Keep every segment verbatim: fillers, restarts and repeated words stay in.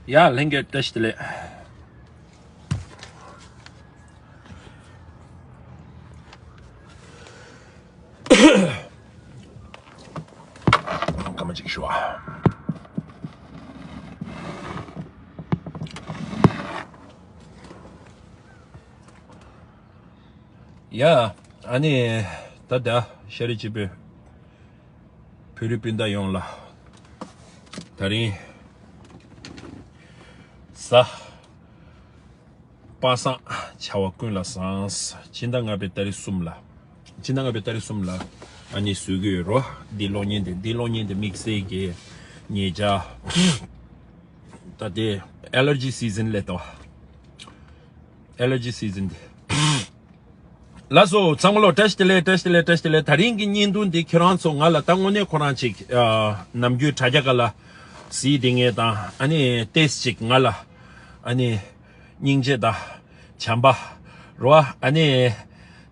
ཡ་ལྷན་རྒྱས་བཀྲ་ཤིས་བདེ་ལེགས། སྐར་མ་གཅིག་ཞུ་བ། ཡ། ཨ་ནི་ད་ལྟ་ཤ་རི་སྤྱི་པའི་བོད་རིགས་སྤུན་ཟླ་ཡོངས་ལ་ད་རིང་གཟའ་པ་སངས་བྱ་བ་ཀུན་ལ་བཟང་། སྤྱི་ཟླ་ལྔ་པའི་ཏ་རིག་གསུམ་ལ། སྤྱི་ཟླ་ལྔ་པའི་ཏ་རིག་གསུམ་ལ་ཨ་ནི་བཟོས་ཀྱི་ཡོད་རོ། འདི་གློག་བརྙན་དེ་འདི་གློག་བརྙན་དེ་དམིགས་བསལ་གྱི་ཉེ་ཆར་ད་ལྟའི་ཨེ་ལར་ཇི་སི་ཛིན་སླེབས་ཏོ། ཨེ་ལར་ཇི་སི་ཛིན་དེ། ལགས་སོ། ཚང་མ་ལོ་བཀྲ་ཤིས་བདེ་ལེགས། བཀྲ་ཤིས་བདེ་ལེགས། བཀྲ་ཤིས་བདེ་ལེགས། ད་རིང་གི་བརྙན་ཐུང་འདི་ཁྱེད་རང་ཚོ་ང་ལ་ད་དངོས་གནས་ཁོ་རང་ཅིག་ཨ། ནམ་རྒྱུན་དྲ་རྒྱ་ག་ལ་གཟིགས་བསྡད་མཁན་དང་ཨ་ནི་ཏོག་ཙམ་ཅིག་ང་ལ་ཨ་ནི་སྙིང་རྗེ་དང་བྱམས་པ་རོ། ཨ་ནི་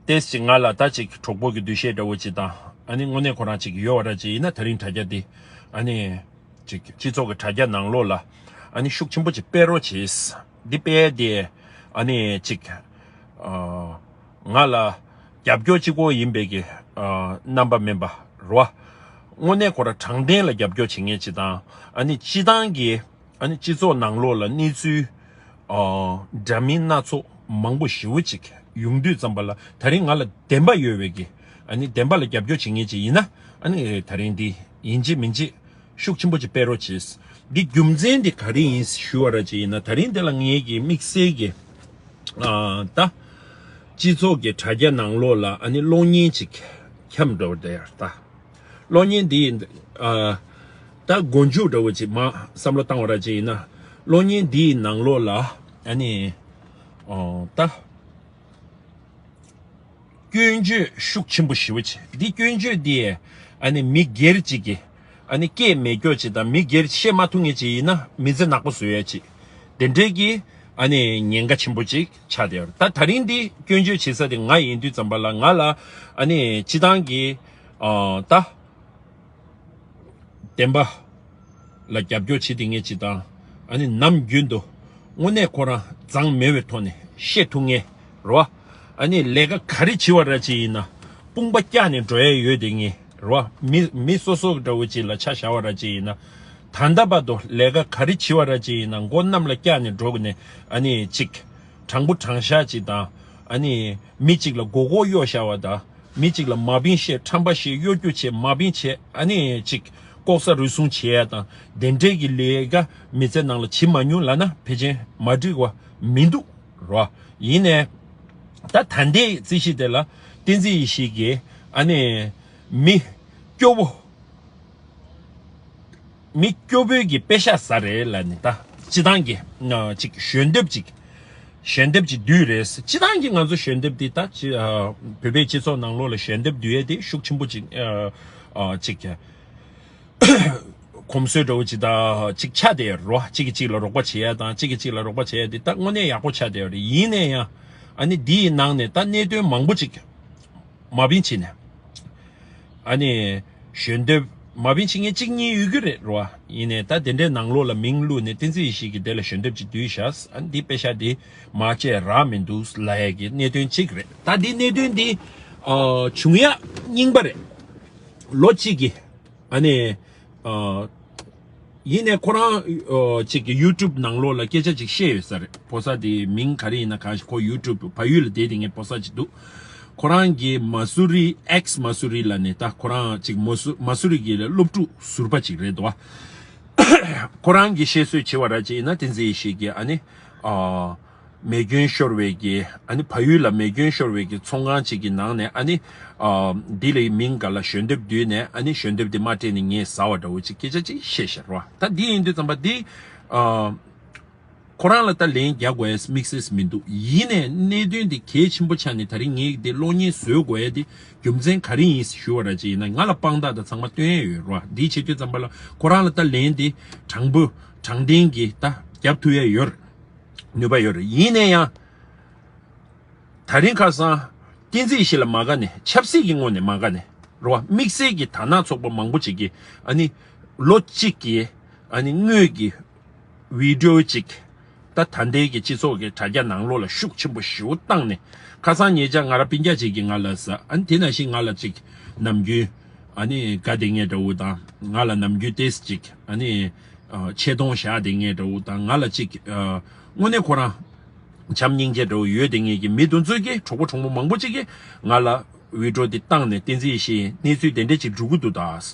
ཏོག་ཙམ་ཅིག་ང་ལ་ད་ཅིག་གྲོགས་པོ་གི་འདུ་ཤེས་འདྲ་བོ་ཅིག་དང་ཨ་ནི་དངོས་གནས་ཁོ་རང་ཅིག་ཡོད་པ་འདྲ་ཅིག་ཡིན་ན། ད་རིང་དྲ་རྒྱ་འདི་ཨ་ནི་ཅིག་སྤྱི་ཚོགས་ཀྱི་དྲ་རྒྱ་ནང་ལོགས་ལ་ཨ་ནི་ཤུགས་ཆེན་པོ་ཅིག་སྤེལ་རོགས་བྱེད། འདི་སྤེལ་དེ་ཨ་ནི་ཅིག་ཨ་ང་ལ་རྒྱབ་སྐྱོར་གཅིག་པོ་ཡིན་པའི་གི་ཨ་རྣམ་པ་མིན་པ་རོ། དངོས་གནས་ཁོ་རང་དྲང་བདེན་ལ་རྒྱབ་སྐྱོར་བྱེད་མཁན་ཅིག་དང་ཨ་ནི་སྤྱི་བཏང་གི་ཨ་ནི་སྤྱི་ཚོགས་ནང་ལོགས་ལ་གནས་ཚུལ་ཨ་འདྲ་མིན་སྣ་ཚོགས་མང་པོ་ཞེ་པོ་ཅིག་ཡོང་དུས་ཙམ་པ་ལ་ད་རིང་ང་ལ་བདེན་པ་ཡོད་པའི་གི་ཨ་ནི་བདེན་པ་ལ་རྒྱབ་སྐྱོར་བྱེད་མཁན་ཅིག་ཡིན་ན་ཨ་ནི་ད་རིང་འདི་ཡིན་གཅིག་མིན་གཅིག་ཤུགས་ཆེན་པོ་ཅིག་སྤེལ་རོགས་བྱེད། འདི་རྒྱུ་མཚན་འདི་ག་རེ་ཡིན་ཞུ་བ་ར་ཅིག་ཡིན་ན། ད་རིང་འདི་ལ་ངེད་ཀྱི་དམིགས་བསལ་གྱི་ཨ་ད་སྤྱི་ཚོགས་ཀྱི་དྲ་རྒྱ་ནང་ལོགས་ལ་ཨ་ནི་གློག་བརྙན་ཅིག་འཁྱམས་འགྲོ་བ་དེ་ཡར་ད། གློག་བརྙན་འདི་ཨ་ད་མགོ་མཇུག་འདྲ་བོ་ཅིག་མ་བསམ་བློ་བཏང་བ་ར་ཅིག་ཡིན་ན། གློག་བརྙན་འདིའི་ནང་ལོགས་ལ་ཨ་ནི་ཨ་ད། སྐྱོན་བརྗོད་ཤུགས་ཆེན་པོ་ཞེ་པོ་བྱས། འདི་སྐྱོན་བརྗོད་འདི་ཨ་ནི་མི་སྒེར་གཅིག་གི་ཨ་ནི་སྐད་མེད་སྐྱོ་ཅིག་དང་མི་སྒེར་བཤད་མ་ཐུབ་མཁན་ཅིག་ཡིན་ན་མི་ཚེ་ནག་པོ་བཟོ་ཡ་ཅིག་དེ་འདྲའི་གི་ཨ་ནི་ཉེན་ཁ་ཆེན་པོ་ཅིག་ཆགས་བསྡད་ཡོད་རེད། ད་ད་རིང་འདི་སྐྱོན་བརྗོད་བྱེད་ས་དེ་ང་ཡིན་དུས་ཙམ་པ་ལ་ང་ལ་ཨ་ནི་སྤྱི་བཏང་གི་ཨ་ད། བདེན་པ་ལ་རྒྱབ་སྐྱོར་བྱེད་དེ་ངེས་ཅིག་དང་ཨ་ནི་ནམ་རྒྱུན་དུ་དངོས་གནས་ཁོ་རང་མཛངས་མེད་པའི་ཐོག་ནས་བཤད་ཐུབ་མཁན་རེད་བ། ཨ་ནི་ལས་ཀ་ག་རེ་བྱེད་པ་ར་ཅིག་ཡིན་ན་དཔུང་པ་བཀྱག་ནས་འགྲོ་ཡ་ཡོད་དེ་ངེས་རེད་བ། མི་མི་སོ་སོ་འདྲ་བོ་ཅིག་ལ་ཆ་བཞག་པ་ར་ཅིག་ཡིན་ན་ད་ལྟ་བར་དུ་ལས་ཀ་ག་རེ་བྱེད་པ་ར་ཅིག་ཡིན་ན་མགོ་གནམ་ལ་བཀྱག་ནས་འགྲོ་དགོས་ནས་ཨ་ནི་ཅིག་དྲང་པོ་དྲང་བཞག་ཅིག་དང་ཨ་ནི་མི་གཅིག་ལ་མགོ་སྐོར་གཡོག་བཞག་པ་དང་། མི་གཅིག་ལ་མ་བིན་བཤད་ཁྲམ་པ་བཤད་གཡོ་སྒྱུ་བྱེད་མ་བིན་བྱེད་ཨ་ནི་ཅིག་ལྐོག་ཟ་རུལ་སུངས་བྱེད་ཡ་དང་དེ་འདྲས་ཀྱི་ལས་ཀ་མི་ཚེ་ནང་ལ་བྱེད་མ་མྱོང་ལབ་ན་ཕལ་ཆེར་མ་འགྲིག་པ་མི་འདུག་རོ། ཡིན་ནའི་ད་ད་ལྟའི་རྩིས་གཞི་དེ་ལ་བསྟན་འཛིན་ཡེ་ཤེས་ཀྱིས་ཨ་ནི་མི་སྐྱོ་བོ། མི་སྐྱོ་པོའི་གི་པེ་ཤག་ཟ་རེད་ལབ་ནས་ད་སྤྱི་བཏང་གི་ཅིག་ཞལ་འདེབས་ཅིག་ཞལ་འདེབས་ཅིག་བསྡུས་རེད། སྤྱི་བཏང་གི་ང་ཚོ་ཞལ་འདེབས་འདི་ད་ཅི་བོད་པའི་སྤྱི་ཚོགས་ནང་ལོགས་ལ་ཞལ་འདེབས་བསྡུ་ཡས་དེ་ཤུགས་ཆེན་པོ་ཅིག་ཅིག་གོམས་སྲོལ་འདྲ་བོ་ཅིག་ད་ཅིག་ཆགས་བསྡད་ཡོད་རེད་བ། གཅིག་གིས་གཅིག་ལ་རོགས་པ་བྱེད་ཡས་དང་གཅིག་གིས་གཅིག་ལ་རོགས་པ་བྱེད་ཡས་དེ་ད་དངོས་གནས་ཡག་པོ་ཆགས་བསྡད་ཡོད་རེད། ཡིན་ན་ཡང་ཨ་ནི་འདིའི་ནང་ནས་ད་གནད་དོན་མང་པོ་ཅིག་མ་བིན་བྱས་ནས། ཨ་ནི། ཞལ་འདེབས་མ་བིན་བྱེད་མཁན་གཅིག་གཉིས་ཡོད་ཀྱི་རེད་རོ། ཡིན་ནའི་ད་དེ་འདྲའི་ནང་ལོགས་ལ་མིང་བླུགས་ནས་བསྟན་འཛིན་ཡེ་ཤེས་ཀྱིས་དེ་ལ་ཞལ་འདེབས་ཅིག་བསྡུས་བཞག་ཨ་ནི་འདི་པེ་ཤག་འདི་མ་བྱས་རག་མི་འདུག་ལབ་ཡས་ཀྱི་གནད་དོན་གཅིག་རེད། ད་འདི་གནད་དོན་འདི་ཨ་བྱུང་ཡ་རྙིང་པ་རེད། ལོ་གཅིག་གི་ཨ་ནི། ཨ། ཡིན་ནའི་ཁོ་རང་ཨ་ཅིག་གི་ཡུ་ཊུབ་ནང་ལོགས་ལ་སྐད་ཆ་ཅིག་བཤད་ཡོད་ས་རེད། ཕོ་གསར་དེའི་མིང་ག་རེ་ཡིན་ན་གང་ཞིག་ཁོ་ཡུ་ཊུབ་བལ་ཡུལ་ལ་བསྡད་དེ་ངའི་ཕོ་གསར་ཅིག་འདུག་ཁོ་རང་གི་མ་སུ་རི་ཨེག་སི་མ་སུ་རི་ལ་ནས་ད་ཁོ་རང་ཅིག་མ་སུ་མ་སུ་རི་གི་སློབ་ཕྲུག་ཟུར་པ་ཅིག་རེད་འདུག་ཁོ་རང་གི་བཤད་སྲོལ་བྱེད་པ་ར་ཅིག་ཡིན་ན་བསྟན་འཛིན་ཡེ་ཤེས་ཀྱི་ཨ་ནི་ཨ། མེ་སྐྱོན་ཤོར་བའི་གི་ཨ་ནི་ཕ་ཡུལ་ལ་མེ་སྐྱོན་ཤོར་བའི་གི་ཚོང་ཁང་ཅིག་གི་ནང་ནས་ཨ་ནི་ཨ་འདི་ལ་མིང་ག་ལ་ཞལ་འདེབས་བསྡུས་ནས་ཨ་ནི་ཞལ་འདེབས་འདི་མ་སྤྲད་ནས་ངས་ཟ་བ་འདྲ་བོ་ཅིག་སྐད་ཆ་ཅིག་བཤད་ཤར་བ། ད་འདི་ཡིན་དུས་ཙམ་པ་འདི་ཨ་ཁོ་རང་ལ་ད་ལན་རྒྱག་དགོས་ཡས་དམིགས་བསལ་མི་འདུག་ཡིན་ནའི་གནད་དོན་འདི་གལ་ཆེན་པོ་ཆགས་ནས་ད་རིང་ངས་འདི་གློག་བརྙན་བཟོས་དགོས་ཡས་འདི་རྒྱུ་མཚན་ག་རེ་ཡིན་ཞུ་བ་ར་ཅིག་ཡིན་ན་ང་ལ་དཔང་རྟགས་དང་ཚང་མ་སྟོན་ཡས་ཡོད་ར། འདི་བྱེད་དུས་ཙམ་པ་ལ་ཁོ་རང་ལ་ད་ལན་འདི་དྲང་པོ་དྲང་བདེན་གྱི་ད་རྒྱབ་ཐུབ་ཡས་ཡོད་རེད། ནུས་པ་ཡོད་རེད། ཡིན་ནའི་ཡང་། ད་རིང་ཁ་སང་། བསྟན་འཛིན་ཡེ་ཤེས་ལ་མ་དགའ་ནས་ཆབ་སྲིད་ཀྱི་ངོས་ནས་མ་དགའ་ནས། རེད་བ། དམིགས་བསལ་གྱི་དར་ནག་ཚོགས་པ་མང་པོ་ཅིག་གིས་ཨ་ནི། ལོ་གཅིག་གི་ཨ་ནི་དངུལ་གྱི་ བི་ཌིའོ་ཅིག་ད་ད་ལྟའི་གི་སྤྱི་ཚོགས་ཀྱི་དྲ་རྒྱ་ནང་ལོགས་ལ་ཤུགས་ཆེན་པོ་ཞེ་པོ་བཏང་ནས། ཁ་སང་ཉེ་ཆར་ང་རང་སྤུན་ཀྱག་ཅིག་གིས་ང་ལ་ཟ། ཨ་ནི་དེ་ནང་བཞིན་ང་ལ་ཅིག་ནམ་རྒྱུན་ཨ་ནི་དགའ་བསྡད་མཁན་འདྲ་བོ་དང་། ང་ལ་ནམ་རྒྱུན་ཏོག་ཙམ་ཅིག་ཨ་ནི་ཨ་ཆེ་མཐོང་བཞག་བསྡད་མཁན་འདྲ་བོ་དང་། ང་ལ་ཅིག་ཨ་དངོས་གནས་ཁོ་རང་བྱམས་སྙིང་རྗེ་འདྲ་བོ་ཡོད་བསྡད་མཁན་གྱི་མི་དེ་ཚོ་གིས། གྲོགས་པོ་གྲོགས་མོ་མང་པོ་ཅིག་གིས་ང་ལ་བི་ཌིའོ་འདི་བཏང་ནས། བསྟན་འཛིན་ཡེ་ཤེས། གནས་ཚུལ་དེ་འདྲ་ཅིག་འགྲོ་གི་འདུག་ད།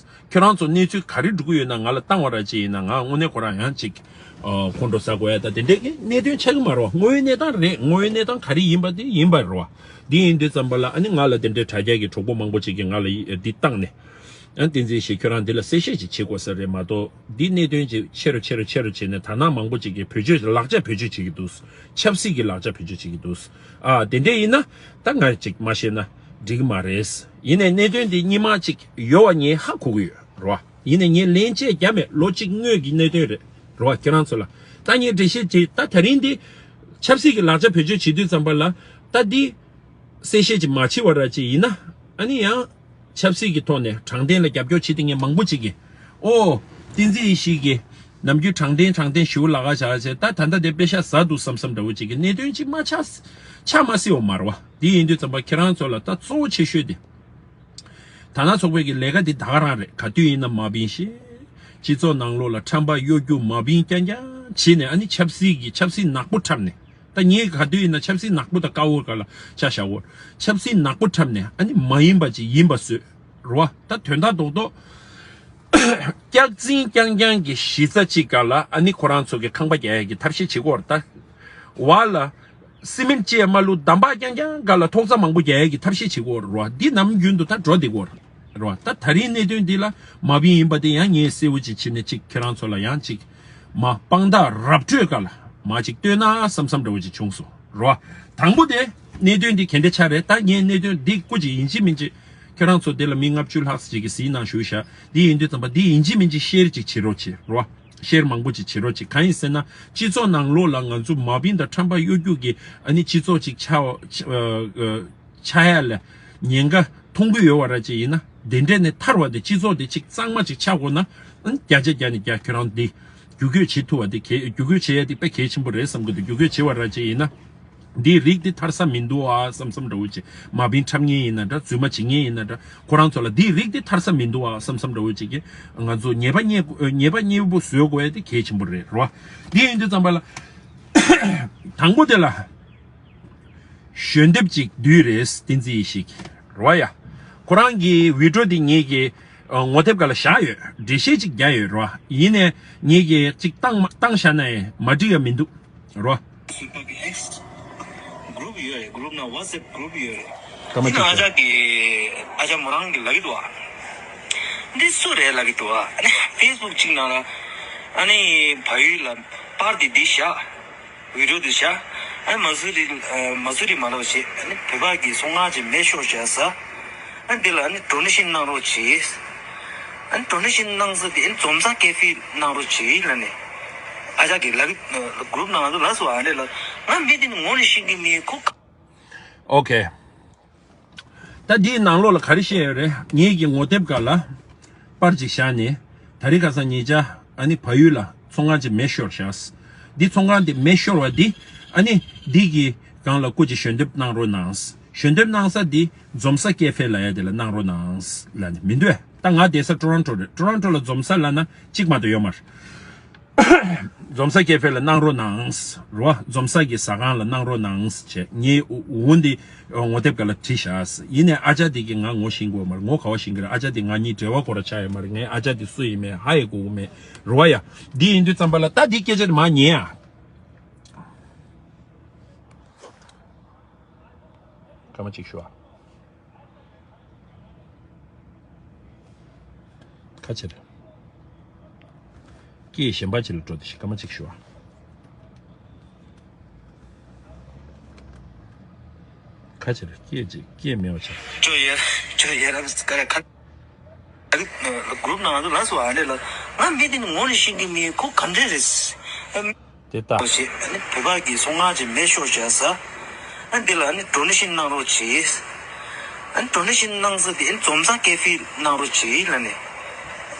ཁྱོད་རང་ཚོ་གནས་ཚུལ་ག་རེ་འགྲོ་གི་ཡོད་ན་ང་ལ་བཏང་བ་ར་ཅིག་ཡིན་ན། ང་དངོས་གནས་ཁོ་རང་ཡང་ཅིག་ཨ་ཁོང་ཁྲོ་ཟ་དགོས་ཡ་ད་དེ་འདྲའི་གི་གནད་དོན་ཆགས་ཀྱི་མ་རེད་བ། དངོས་ཡོད་གནས་སྟངས་རེད། དངོས་ཡོད་གནས་སྟངས་ག་རེ་ཡིན་པ་དེ་ཡིན་པ་རེད་བ། འདི་ཡིན་དུས་ཙམ་པ་ལ་ཨ་ནི་ང་ལ་དེ་འདྲའི་དྲ་རྒྱ་གི་གྲོགས་པོ་མང་པོ་ཅིག་གིས་ང་ལ་ཡི་འདི་བཏང་ནས། ཨ་བསྟན་འཛིན་ཡེ་ཤེས། ཁྱོད་རང་འདི་ལ་གསལ་བཤད་ཅིག་བྱེད་དགོས་ས་རེད་མ་གཏོགས། འདི་གནད་དོན་ཅིག་ཆེ་རུ་ཆེ་རུ་ཆེ་རུ་བྱས་ནས། དར་ནག་མང་པོ་ཅིག་གིས་བེད་སྤྱོད། ལག་ཆ་བེད་སྤྱོད་བྱེད་ཀྱི་འདུག་ཆབ་སྲིད་ཀྱི་ལག་ཆ་བེད་སྤྱོད་བྱེད་ཀྱི་འདུག་ཨ་དེ་འདྲ་ཡིན་ན་ད་ང་ཅིག་མ་བཤད་ན་འགྲིག་གི་མ་རེད། ཡིན་ནའི་གནད་དོན་འདི་སྔོན་མ་ཅིག་ཡོད་པ་ངས་ཧ་གོ་གི་ཡོད་རེད་བ། ཡིན་ནའི་ངས་ལན་བཅད་རྒྱག་མེད། ལོ་གཅིག་སྔོན་གྱི་གནད་དོན་རེད་རེད་བ། ཁྱེད་རང་ཚོ་ལ་ད་ངས་འགྲེལ་བཤད་བྱེད། ད་ད་རིང་འདི་ཆབ་སྲིད་ཀྱི་ལག་ཆ་བེད་སྤྱོད་བྱེད་དུས་ཙམ་པ་ལ། ད་འདི་གསལ་བཤད་ཅིག་མ་བྱས་པ་ར་ཅིག་ཡིན་ན། ཨ་ནི་ཡང་ཆབ་སྲིད་ཀྱི་ཐོག་ནས་དྲང་བདེན་ལ་རྒྱབ་སྐྱོར་བྱེད་མཁན་མང་པོ་ཅིག་གིས། ཨོ། བསྟན་འཛིན་ཡེ་ཤེས་ཀྱིས་ནམ་རྒྱུན་དྲང་བདེན་དྲང་བདེན་ཞུ་ལ་ག་བྱ་བྱས། ད་ད་ལྟ་དེ་དཔེ་ཤ་ཟ་འདུག་བསམ་བསམ་འདྲ་བོ་ཅིག་གི་གནད་དོན་ཅིག་མ་ཆགས། ཆགས་མ་སྲིད་པ་མ་རེད་བ། འདི་ཡིན་དུས་ཙམ་པ་ཁྱེད་རང་ཚོ་ལ་ད་གཙོ་བོ་ཆེ་ཤོས་དེ། དར་ནག་ཚོགས་པའི་གི་ལས་ཀ་འདི་ད་ག་རང་རེད། ག་དུས་ཡིན་ན་མ་བིན་ཞེས། སྤྱི་ཚོགས་ནང་ལོགས་ལ་ཁྲམ་པ་གཡོ་སྒྱུ་མ་བིན་རྐྱང་རྐྱང་བྱས་ནས། ཨ་ནི་ཆབ་སྲིད་ཀྱི་ཆབ་སྲིད་ནག་པོ་འཁྲབ་ནས། ད་ངས་ག་དུས་ཡིན་ན་ཆབ་སྲིད་ནག་པོ་དང་དཀར་པོ་སྒང་ལ་ཆ་བཞག་གོ། ཆབ་སྲིད་ནག་པོ་འཁྲབ་ནས། ཨ་ནི་མ་ཡིན་པ་ཅིག་ཡིན་པ་བཟོས་རེད་བ། ད་དོན་དག་རྡོག་རྡོག་སྐྱག་རྫུན་རྐྱང་རྐྱང་གི་གཞི་རྩ་གཅིག་སྒང་ལ་ཨ་ནི་ཁོ་རང་ཚོ་གི་ཁང་པ་རྒྱག་ཡ་གི་ཐབས་ཤེས་བྱེད་ཀྱི་ཡོད་རེད། ད་བར་ལ་སི་མེན་ཊི་ཅིག་མ་བླུགས། འདམ་བག་རྐྱང་རྐྱང་སྒང་ལ་ཐོག་རྩེག་མང་པོ་རྒྱག་ཡ་གི་ཐབས་ཤེས་བྱེད་ཀྱི་ཡོད་རེད་བ། འདི་ནམ་རྒྱུན་དུ་ད་འགྲོ་བསྡད་ཀྱི་ཡོད་རེད་བ། ད་ད་རིང་གནད་དོན་འདི་ལ་མ་བིན་ཡིན་པ་དེ་ཡང་ངས་གསལ་པོ་ཅིག་བྱས་ནས་ཅིག་ཁྱེད་རང་ཚོ་ལ་ཡང་ཅིག་མ་དཔང་རྟགས་ར་སྤྲོད་སྒང་ལ་མ་ཅིག་སྟོན་ན་བསམ་བསམ་འདྲ་བོ་ཅིག་བྱུང་སོང་རེད་བ། དང་པོ་དེ་གནད་དོན་འདི་ག་འདྲ་ཆགས་རེད། ད་ངས་གནད་དོན་འདི་སྐུ་མཁྱེན་ཡིན་གཅིག་མིན་གཅིག་ཁྱེད་རང་ཚོ་འདི་ལ་མི་ལྔ་བཅུ་ལྷག་ཅིག་གིས་གཟིགས་གནང་བཞུགས་ཤག་འདི་ཡིན་དུས་ཙམ་པ་འདི་ཡིན་གཅིག་མིན་གཅིག་ཤེར་ཅིག་བྱེད་རོགས་བྱེད་རོགས། ཤེར་མང་པོ་ཅིག་བྱེད་རོགས་བྱེད། གང་ཡིན་ཟེར་ན། སྤྱི་ཚོགས་ནང་ལོགས་ལ་ང་ཚོ་མ་བིན་དང་ཁྲམ་པ་གཡོ་སྒྱུ་གི་ཨ་ནི་སྤྱི་ཚོགས་ཅིག་ཆགས། ཨ་ཨ་ཆགས་ཡ་ལ་ཉེན་ཁ་མཐོང་གི་ཡོད་པ་ར་ཅིག་ཡིན་ན། དེ་འདྲས་ནས་ཐར་བ་དེ། སྤྱི་ཚོགས་དེ་ཅིག་གཙང་མ་ཅིག་ཆགས་དགོས་ན། ཨ་ནི་བརྒྱ་ཆ་བརྒྱ་ནས་བརྒྱ་ཁྱོད་རང་འདི་བསྒྱུར་བཀོད་བྱེད་ཐུབ་པ་དེ་གལ། བསྒྱུར་བཀོད་བྱེད་ཡ་དེ་དཔེ་གལ་ཆེན་པོ་རེད་བསམ་གི་འདུག་བསྒྱུར་བཀོད་བྱེད་པ་ར་ཅིག་ཡིན་ན། འདིའི་རིགས་འདི་ཐར་ས་མི་འདུག་ཨ་བསམ་བསམ་འདྲ་བོ་ཅིག་མ་བིན་འཁྲབ་མཁན་ཡིན་ན་འདྲ། རྫུན་མ་བྱེད་མཁན་ཡིན་ན་འདྲ། ཁོ་རང་ཚོ་ལ་འདིའི་རིགས་འདི་ཐར་ས་མི་འདུག་ཨ་བསམ་བསམ་འདྲ་བོ་ཅིག་གིས། ང་ཚོ་ཉེས་པ་རྙེད། ཉེས་པ་རྙེད་པོ་བཟོ་དགོས་ཡ་དེ་གལ་ཆེན་པོ་རེད་རོ། འདི་ཡིན་དུས་ཙམ་པ་ལ། དང་པོ་དེ་ལ་ཞལ་འདེབས་ཅིག་བསྡུས་རེད། བསྟན་འཛིན་ཡེ་ཤེས་ཀྱིས་རོ་ཡ། ཁོ་རང་གི་བི་ཌིའོ་འདི་ངེད་ཀྱི་ཨ་ངོ་དེབ་སྒང་ལ་བཞག་ཡོད། འགྲེལ་བཤད་ཅིག་རྒྱག་ཡོད་རོ། ཡིན་ནའི་ངེད་ཀྱིས་ཅིག་བཏང་མ་བཏང་བཞག་ན་ཡང་མ་འགྲིག་ཡ་མི་འདུག་རོ། སུ་པ་གི་ཨེགས་གུ་རུབ་ཡོད་རེད། གུ་རུབ་ནང་ཝ་ཊི་སེབ་གུ་རུབ་ཡོད་རེད། སྐར་མ་དེ་ནང་ཨ་གཅིག་ཅག་གི་ཨ་ཅག་མོ་རང་གི་ལབ་ཀྱི་འདུག་ཨ། འདི་སུ་རེད་ལབ་ཀྱི་འདུག་ཨ། ཨ་ནི་ཕེ་སི་བུག་གཅིག་ནང་ལ་ཨ་ནི་བལ་ཡུལ་ལ་པར་དེ་འདི་བཞག་བི་ཌིའོ་དེ་བཞག་ཨ་ནི་མ་སུ་རི་ཨ་མ་སུ་རི་མ་ལབ་བྱེད། ཨ་ནི་བོད་པ་གི་སོ་ལྔ་ཅིག་མེ་ཤོར་བྱས་ས། ཨ་ནི་འདི་ལ་ཨ་ནི་ཌོ་ནེ་ཤན་གནང་རོགས་བྱེད། ཨ་ནི་ཌོ་ནེ་ཤན་གནང་ས་དེ་ཨ་ནི་འཛོམས་ས་ཀེ་ཧྥེ་གནང་རོགས་བྱེད་ལབ་ནས་ཨ་ཅག་གིས་ལབ་ཀྱི། གུ་རུབ་ནང་ལ་ལབ་སོང་། ཨ་འདྲས་ལ་ང་མི་དེ་ནི་ངོ་ནས་ཤེས་ཀྱི་མེད། ཁོ་ག་ཨོ་ཁེ། ད་འདིའི་ནང་ལོགས་ལ་ག་རེ་བཤད་ཡོད་རེད། ངེད་ཀྱི་ངོ་དེབ་སྒང་ལ་པར་ཅིག་བཞག་ནས། ད་རེས་ཁ་སང་ཉེ་ཆར་ཨ་ནི་བལ་ཡུལ་ལ་ཚོང་ཁང་ཅིག་མེ་ཤོར་བཞག་འདི་ཚོང་ཁང་འདི་མེ་ཤོར་བ་འདི་ཨ་ནི་འདི་གི་སྒང་ལ་སྐུ་མཁྱེན་ཞལ་འདེབས་གནང་རོགས་གནང་། ཞལ་འདེབས་གནང་ས་འདི་འཛོམས་ས་ཀེ་ཧྥེ་ལབ་ཡ་དེ་ལ་གནང་རོགས་གནང་ལབ་ནས་མི་འདུག་ད་ང་བསྡད་ས་ཊོ་རོན་ཊོ་རེད། ཊོ་རོན་ཊོ་ལ་འཛོམས་ས་ལབ་ན་གཅིག་མ་གཏོགས་ཡོད་མ་རེད། འཛོམས་ས་ཀེ་ཧྥེ་ལ་གནང་རོགས་གནང་རོ། འཛོམས་ས་གི་ཟ་ཁང་ལ་གནང་རོགས་གནང་བྱས། ངའི་འུ་འདི་ངོ་དེབ་སྒང་ལ་བྲིས་བཞག་ཡིན་ནའི་ཨ་ཅག་དེ་གིས་ང་ངོ་ཤེས་ཀྱི་ཡོད་མ་རེད། ངོ་ག་པར་ཤེས་ཀྱི་རེད། ཨ་ཅག་དེ་ང་གཉིས་འབྲེལ་བ་སྐོར་ཆགས་ཡོད་མ་རེད། ངས་ཨ་ཅག་དེ་སུ་ཡིན་མིན་ཧ་ཡང་གོ་གི་མེད་རོ་ཡ། འདི་ཡིན་དུས་ཙམ་པ་ལ་ད་འདི་སྐད་ཆ་དེ་མར་ཉན་ཨ། སྐར་མ་གཅིག་ཞུ་ཨ། ཁ་ཕྱིར། སྐད་གཞན་པ་ཅིག་ལ་འགྲོ་དེ་ཤིག་སྐར་མ་གཅིག་ཞུ་ཨ། ཁ་ཕྱིར། སྐད་ཅིག་སྐད་མེད་པ་ཆགས། ཅོ་ཡེ་ཅོ་ཡེ་རབ་ཀ་ར་ཁ། གུ་རུབ་ནང་དུ་ལབ་སོང་། ཨ་འདྲས་ལ་ང་མི་དེ་ནི་ངོ་ནས་ཤེས་ཀྱི་མེད། ཁོ་ག་འདྲས་རེད། དེ་ལྟ། ཞེས་ཨ་ནི་བོད་པ་གི་སོ་ལྔ་ཅིག་མེ་ཤོར་བྱས་ས། ཨ་འདི་ལ་ཨ་ནི་ཌོ་ནེ་ཤན་གནང་རོགས་བྱེད། ཨ་ནི་ཌོ་ནེ་ཤན་གནང་ས་དེ་ཨ་ནི་འཛོམས་ས་ཀེ་ཧྥེ་གནང་རོགས་བྱེད་ལབ་ནས་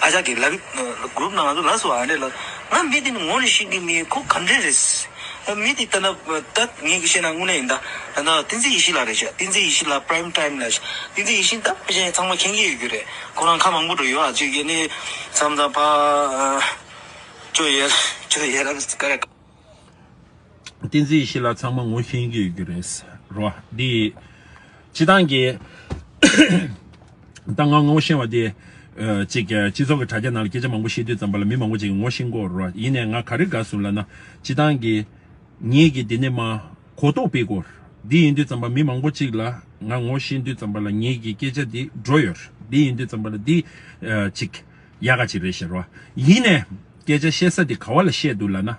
ཨ་ཅག་གིས་ལབ་ཀྱི། གུ་རུབ་ནང་དུ་ལབ་སོང་། ཨ་འདྲས་ལ་ ང་མི་དེ་ནི་ངོ་ནས་ཤེས་ཀྱི་མེད། ཁོ་ག་འདྲས་རེད། མི་དེ་ད་ལྟ་ད་ངས་ཀྱི་བཤད་ན་དངོས་གནས་ཡིན། ད་ད་ལྟ་བསྟན་འཛིན་ཡེ་ཤེས་ལགས་རེད་ཤག་བསྟན་འཛིན་ཡེ་ཤེས་ལགས་Prime Time་ལ་ཤག་བསྟན་འཛིན་ཡེ་ཤེས་ད་ཕལ་ཆེར་ཚང་མ་མཁྱེན་གྱི་ཡོད་རྒྱུ་རེད། ཁོ་རང་ཁ་མང་པོ་འགྲོ་ཡོད། ཨ་ཅོ་ཡེ་ནས་མཚམས་མཚམས་ཕ་ཅོ་ཡེ་ཅོ་ཡེ་ར་ག་རེ། བསྟན་འཛིན་ཡེ་ཤེས་ལགས་ཚང་མ་ངོ་ཤེས་ཀྱི་ཡོད་རྒྱུ་རེད་རོ། འདི་སྤྱི་བཏང་གི་ད་ང་ངོ་ཤེས་པ་དེ། ཨ་ཅིག་སྤྱི་ཚོགས་ཀྱི་དྲ་རྒྱ་ནང་ལ་སྐད་ཆ་མང་པོ་བཤད་དུས་ཙམ་པ་ལ་མི་མང་པོ་ཅིག་གིས་ངོ་ཤེས་ཀྱི་ཡོད་རོ། ཡིན་ནའི་ང་ག་རེ་དགའ་སོང་ལབ་ན། སྤྱི་བཏང་གི་ངེད་ཀྱིས་འདི་ནས་མར་གོ་རྟོགས་སྤེལ་དགོས། འདི་ཡིན་དུས་ཙམ་པ་མི་མང་པོ་ཅིག་ལ་ང་ངོ་ཤེས་དུས་ཙམ་པ་ལ་ངེད་ཀྱི་སྐད་ཆ་འདི་འགྲོ་ཡོད། འདི་ཡིན་དུས་ཙམ་པ་ལ་འདི་ཨ་ཅིག་ཡག་ག་ཅིག་རེད་ཤག་རོ། ཡིན་ནའི་སྐད་ཆ་བཤད་ས་འདི་ག་བ་ལ་བཤད་འདུག་ལབ་ན།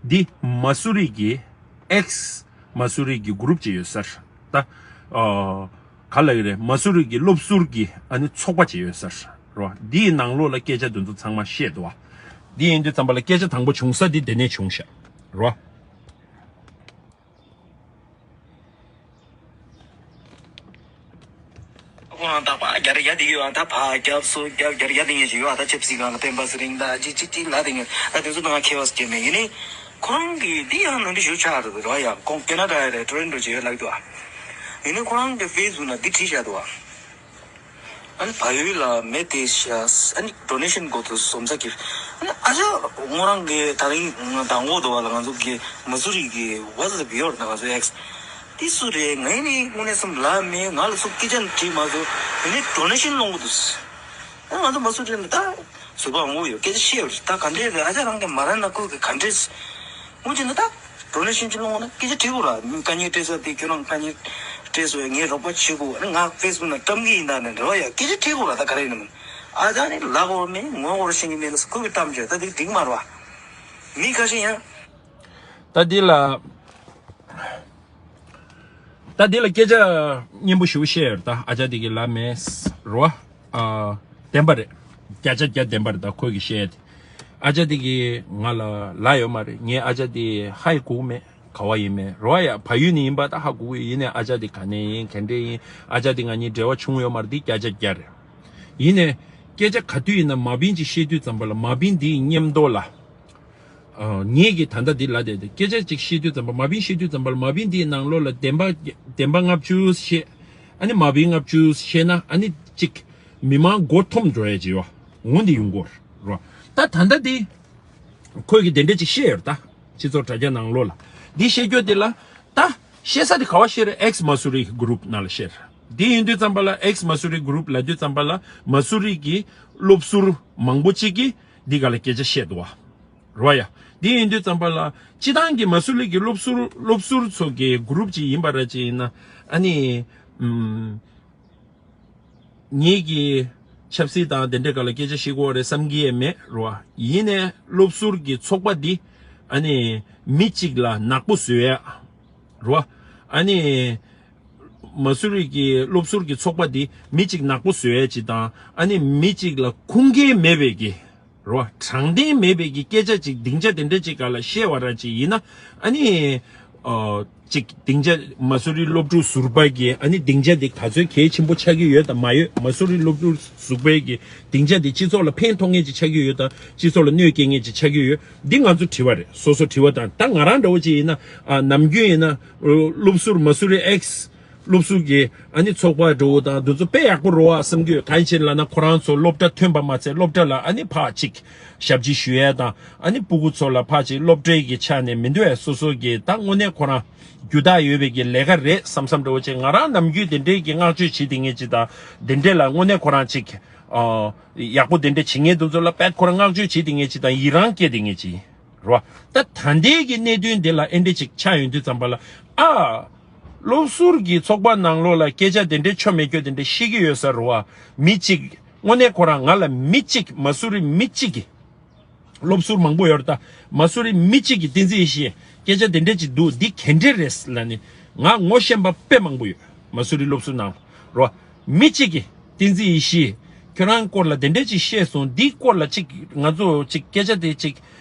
འདི་མ་སུ་རི་གི་X། མ་སུ་རི་གི་གུ་རུབ་ཅིག་ཡོད་ས་རེད། ད་ཨ་ག་ལབ་ཀྱི་རེད། མ་སུ་རི་གི་སློབ་ཟུར་གྱི་ཨ་ནི་ཚོགས་པ་ཅིག་ཡོད་ས་རེད་རོ། འདིའི་ནང་ལོགས་ལ་སྐད་ཆ་འདི་ཚོ་ཚང་མ་བཤད་འདུག་བ། འདི་ཡིན་དུས་ཙམ་པ་ལ་སྐད་ཆ་དང་པོ་བྱུང་ས་འདི་འདི་ནས་བྱུང་ཤག་རོ། ཁོ་རང་རྟག་པར་རྒྱ་ར་རྒྱ་དེ་ཡོད། ཨ་ད་ཕ་རྒྱབ་སོ་རྒྱབ་རྒྱ་ར་རྒྱ་དེ་ངེས་ཅིག་ཡོད། ཨ་ད་ཆབ་སྲིད་སྒང་ལ་སྤེན་པ་ཚེ་རིང་ད་ཅི་ཅི་ཅི་ལ་དེ་ངེས་ད་དེ་ཚོ་ད་ང་ཁྱད་པར་སྐྱེ་མེད། ཡིན་ནའི་ཁོ་རང་གིས་འདི་ཡང་ནང་འདྲི་ཞུ་ཆགས་འདུག་རོ། ཡ་ཁོང་ཁེ་ན་ཌ་ཡ་རེད། ཊོ་རོན་ཊོ་ཅིག་ཡོད་ལབ་འདུག་ཨ། ཡིན་ནའི་ཁོ་རང་གི་ཕེ་སི་བུག་ནང་འདི་བྲིས་བཞག་འདུག་ཨ། ཨ་ནི་བལ་ཡུལ་ལ་མེ་དེ་ཤ་ཨ་ནི་ཌོ་ནེ་ཤན་དགོས་འདུག་སོམ་ས་ཀིར། ཨ་ནི་ཨ་ཅག་ངོ་རང་གི་ད་རིང་དང་པོ་དོ་བ་ལ་ང་ཚོ་གི་མ་སུ་རི་གི་ཝ་ཛི་ལ་བི་ཡོར་ན་ང་ཚོ་ཨེགས་དེ་སུ་རེད། ངས་ནི་དངོས་གནས་སམ་ལ་མེད། ང་ལ་སུ་སྐད་ཆ་དྲིས་མ་ཚོ་ཡིན་ནི་ཌོ་ནེ་ཤན་སློང་གི་འདུག་ཨ་ང་ཚོ་མ་སུ་རི་ན་ད་ཟུར་པ་འོང་ཡོད་སྐད་ཆ་བཤད་ཡོད་རེད། ད་ག་འདྲས་རེད། ཨ་ཅག་རང་གི་མ་རན་ན་ཁུལ་གི་ག་འདྲས་འོང་ཅི་ན་ད། ཌོ་ནེ་ཤན་ཅིག་སློང་ན་སྐད་ཆ་དྲིས་དགོས་ར། དཀའ་ངལ་སྤྲད་ས་དེ་ཁྱོད་རང་དཀའ་ངལ་སྤྲད་སོང་ངས་རོགས་པ་བྱེད་དགོས། ཨ་ནི་ང་ཕེ་སི་བུག་ནང་བཀྲམ་གི་ཡིན་ད་ནས་རེ་བ་ཡ་སྐད་ཆ་དྲིས་དགོས་ར། ད་ག་རེ་ཡིན་ནམ། ཨ་ད་ནི་ལ་གོ་མེད་ངོ་གོ་ཤེས་ཀྱི་མེད་ལ་ཁོ་གི་གཏམ་བརྗོད་ད་དེ་འགྲིག་མ་རེད་བ། མི་ཁ་ཤས་ཡང་། ད་འདི་ལ། ད་འདི་ལ་སྐད་ཆ་སྙན་པོ་ཞེ་པོ་བཤད་ཡོད་རེད། ད་ཨ་ཅག་དེ་གི་ལ་མེད་རོ། ཨ་བདེན་པ་རེད། བརྒྱ་ཆ་བརྒྱ་བདེན་པ་རེད། ད་ཁོས་གི་བཤད་དེ། ཨ་ཅག་དེ་གི་ང་ལ་ལ་ཡོད་མ་རེད། ངས་ཨ་ཅག་དེ་ཧ་ཡི་གོ་གི་མེད། ག་བ་ཡིན་མེད་རོ། ཡ་བལ་ཡུལ་ནས་ཡིན་པ་ད་ཧ་གོ་གི་ཡིན་ནའི་ཨ་ཅག་དེ་ག་ནས་ཡིན་ག་འདྲས་ཡིན་ཨ་ཅག་དེ་ང་གཉིས་འབྲེལ་བ་བྱུང་ཡོད་མ་རེད། འདི་བརྒྱ་ཆ་བརྒྱ་རེད། ཡིན་ནའི་སྐད་ཆ་ག་དུས་ཡིན་ན་མ་བིན་ཅིག་བཤད་དུས་ཙམ་པ་ལ་མ་བིན་འདིའི་མཉམ་དུ་ལ། ཨ་ངེད་ཀྱིས་ད་ལྟ་འདི་ལ་དེ་དེ་སྐད་ཆ་ཅིག་བཤད་དུས་ཙམ་པ་མ་བིན་བཤད་དུས་ཙམ་པ་ལ་མ་བིན་འདིའི་ནང་ལོགས་ལ་བདེན་པ་བདེན་པ་ལྔ་བཅུ་བཤད། ཨ་ནི་མ་བིན་ལྔ་བཅུ་བཤད་ན་ཨ་ནི་ཅིག་མི་མང་མགོ་འཐོམ་འགྲོ་ཡ་ཅིག་ཡོད་འོང་འདི་ཡོང་གོ་རོ། ད་ད་ལྟ་འདི་ཁོས་ཀྱི་དེ་འདྲ་ཅིག་བཤད་ཡོད་ད། སྤྱི་ཚོགས་དྲ་རྒྱ་ནང་ལོགས་ལ་འདི་བཤད་རྒྱུ་དེ་ལ་ད་བཤད་ས་དེ་ག་བ་བཤད་རེད། ཨེགས་མ་སུ་རི་གི་གུ་རུབ་ནང་ལ་བཤད་རེད། འདི་ཡིན་དུས་ཙམ་པ་ལ་ཨེགས་མ་སུ་རི་གུ་རུབ་ལབ་དུས་ཙམ་པ་ལ་མ་སུ་རི་གི་སློབ་ཟུར་མང་པོ་ཅིག་གིས་འདི་ག་ལ་སྐད་ཆ་བཤད་འདུག་བ། རོ་ཡ། འདི་ཡིན་དུས་ཙམ་པ་ལ་སྤྱི་བཏང་གི་མ་སུ་ལི་གི་སློབ་ཟུར་སློབ་ཟུར་ཚོ་གི་གུ་རུབ་ཅིག་ཡིན་པ་ར་ཅིག་ཡིན་ན་ཨ་ནི་ཨམ་ངེད་ཀྱི་ཆབ་སྲིད་དང་དེ་འདྲའི་སྐོར་ལ་སྐད་ཆ་བཤད་ཀྱི་ཡོད་རེད་བསམ་གྱི་ཡས་མེད་རོ། ཡིན་ནའི་སློབ་ཟུར་གི་ཚོགས་པ་འདི་ཨ་ནི་མི་གཅིག་ལ་ནག་པོ་བཟོ་ཡ་རོ། ཨ་ནི་མ་སུ་རི་གི་སློབ་ཟུར་གྱི་ཚོགས་པ་འདི་མི་གཅིག་ནག་པོ་བཟོ་ཡ་ཅིག་དང་ཨ་ནི་མི་གཅིག་ལ་ཁུངས་སྐྱེལ་མེད་པའི་གི་རོ། དྲང་བདེན་མེད་པའི་གི་སྐད་ཆ་ཅིག་སྡིངས་ཆ་དེ་འདྲ་ཅིག་ག་ལ་བཤད་པ་ར་ཅིག་ཡིན་ན་ཨ་ནི་ཨོ་ཅིག་སྡིངས་ཆ་མ་སུ་རི་སློབ་ཕྲུག་ཟུར་པ་གི་ཨ་ནི་སྡིངས་ཆ་འདི་ག་ཚོད་གལ་ཆེན་པོ་ཆགས་ཀྱི་ཡོད་དམ་མ་ཡོད། མ་སུ་རི་སློབ་ཕྲུག་ཟུར་པའི་གི་སྡིངས་ཆ་འདི་སྤྱི་ཚོགས་ལ་ཕན་ཐོགས་མཁན་ཅིག་ཆགས་ཀྱི་ཡོད་དམ་སྤྱི་ཚོགས་ལ་གནོད་སྐྱེལ་མཁན་ཅིག་ཆགས་ཀྱི་ཡོད། འདི་ང་ཚོ་དྲི་བ་རེད། སོ་སོ་དྲི་བ་དང་ད་ང་རང་འདྲ་བོ་ཅིག་ཡིན་ན་ཨ་ནམ་རྒྱུན་ཡིན་ན་སློབ་ཟུར་མ་སུ་རི་ཨེགས་སློབ་ཟུར་གྱི་ཨ་ནི་ཚོགས་པ་འགྲོ་བ་དང་འདི་ཚོ་དཔེ་ཡག་པོ་རོ་བ་བསམ་གྱི་ཡོད། གང་ཡིན་ལབ་ན་ཁོ་རང་ཚོ་སློབ་གྲྭ་ཐོན་པ་མ་ཚད་སློབ་གྲྭ་ལ་ཨ་ནི་ཕར་ཅིག་ཞབས་ཕྱི་ཞུ་ཡས་དང་ཨ་ནི་སྤུ་གུ་ཚོ་ལ་ཕར་ཅིག་སློབ་གྲྭའི་གི་ཆ་ནས་མི་འདུག་ཨེ། སོ་སོ་གི་ད་དངོས་གནས་ཁོ་རང་རྒྱུ་དག་ཡོད་པའི་གི་ལས་ཀ་རེད་བསམ་བསམ་འདྲ་བོ་ཅིག་ང་རང་ནམ་རྒྱུན་དེ་འདྲའི་གི་བསྔགས་བརྗོད་བྱེད་དེ་ངེས་ཅིག་དང་དེ་འདྲའི་ལ་དངོས་གནས་ཁོ་རང་ཅིག་ཨ་ཡག་པོ་དེ་འདྲ་བྱེད་མཁན་དེ་ཚོ་ལ་དཔེ་ཁོ་རང་བསྔགས་བརྗོད་བྱེད་དེ་ངེས་ཅིག་དང་ཡི་རང་སྐྱེ་དེ་ངེས་ཅིག་རོ། ད་ད་ལྟའི་གི་གནད་དོན་འདི་ལ་ཨེ་འདྲ་ཅིག་ཆགས་ཡོང་དུས་ཙམ་པ་ལ་ཨ་སློབ་ཟུར་གྱི་ཚོགས་པ་ནང་ལོགས་ལ་སྐད་ཆ་དེ་འདྲའི་ཆོ་མེད་སྐྱོ་དེ་འདྲ་བཤད་ཀྱི་ཡོད་ས་རོ་བ། མི་གཅིག་དངོས་གནས་ཁོ་རང་ང་ལ་མི་གཅིག་མ་སུ་རི་མི་གཅིག་གི་སློབ་ཟུར་མང་པོ་ཡོད་རེད། ད་མ་སུ་རི་མི་གཅིག་གི་བསྟན་འཛིན་ཡེ་ཤེས་སྐད་ཆ་དེ་འདྲ་ཅིག་འདུག་འདི་ག་འདྲ་རེད་ལབ་ནས་ང་ངོ་ཤེས་པ་དཔེ་མང་པོ་ཡོད། མ་སུ་རི་སློབ་ཟུར་ནང་རོ་བ། མི་གཅིག་གི་བསྟན་འཛིན་ཡེ་ཤེས་ཁྱོད་རང་སྐོར་ལ་དེ་འདྲ་ཅིག་བཤད་སོང་། འདིའི་སྐོར་ལ་ཅིག་ང་ཚོ་ཅིག་སྐད་ཆ་དེ་ཅིག་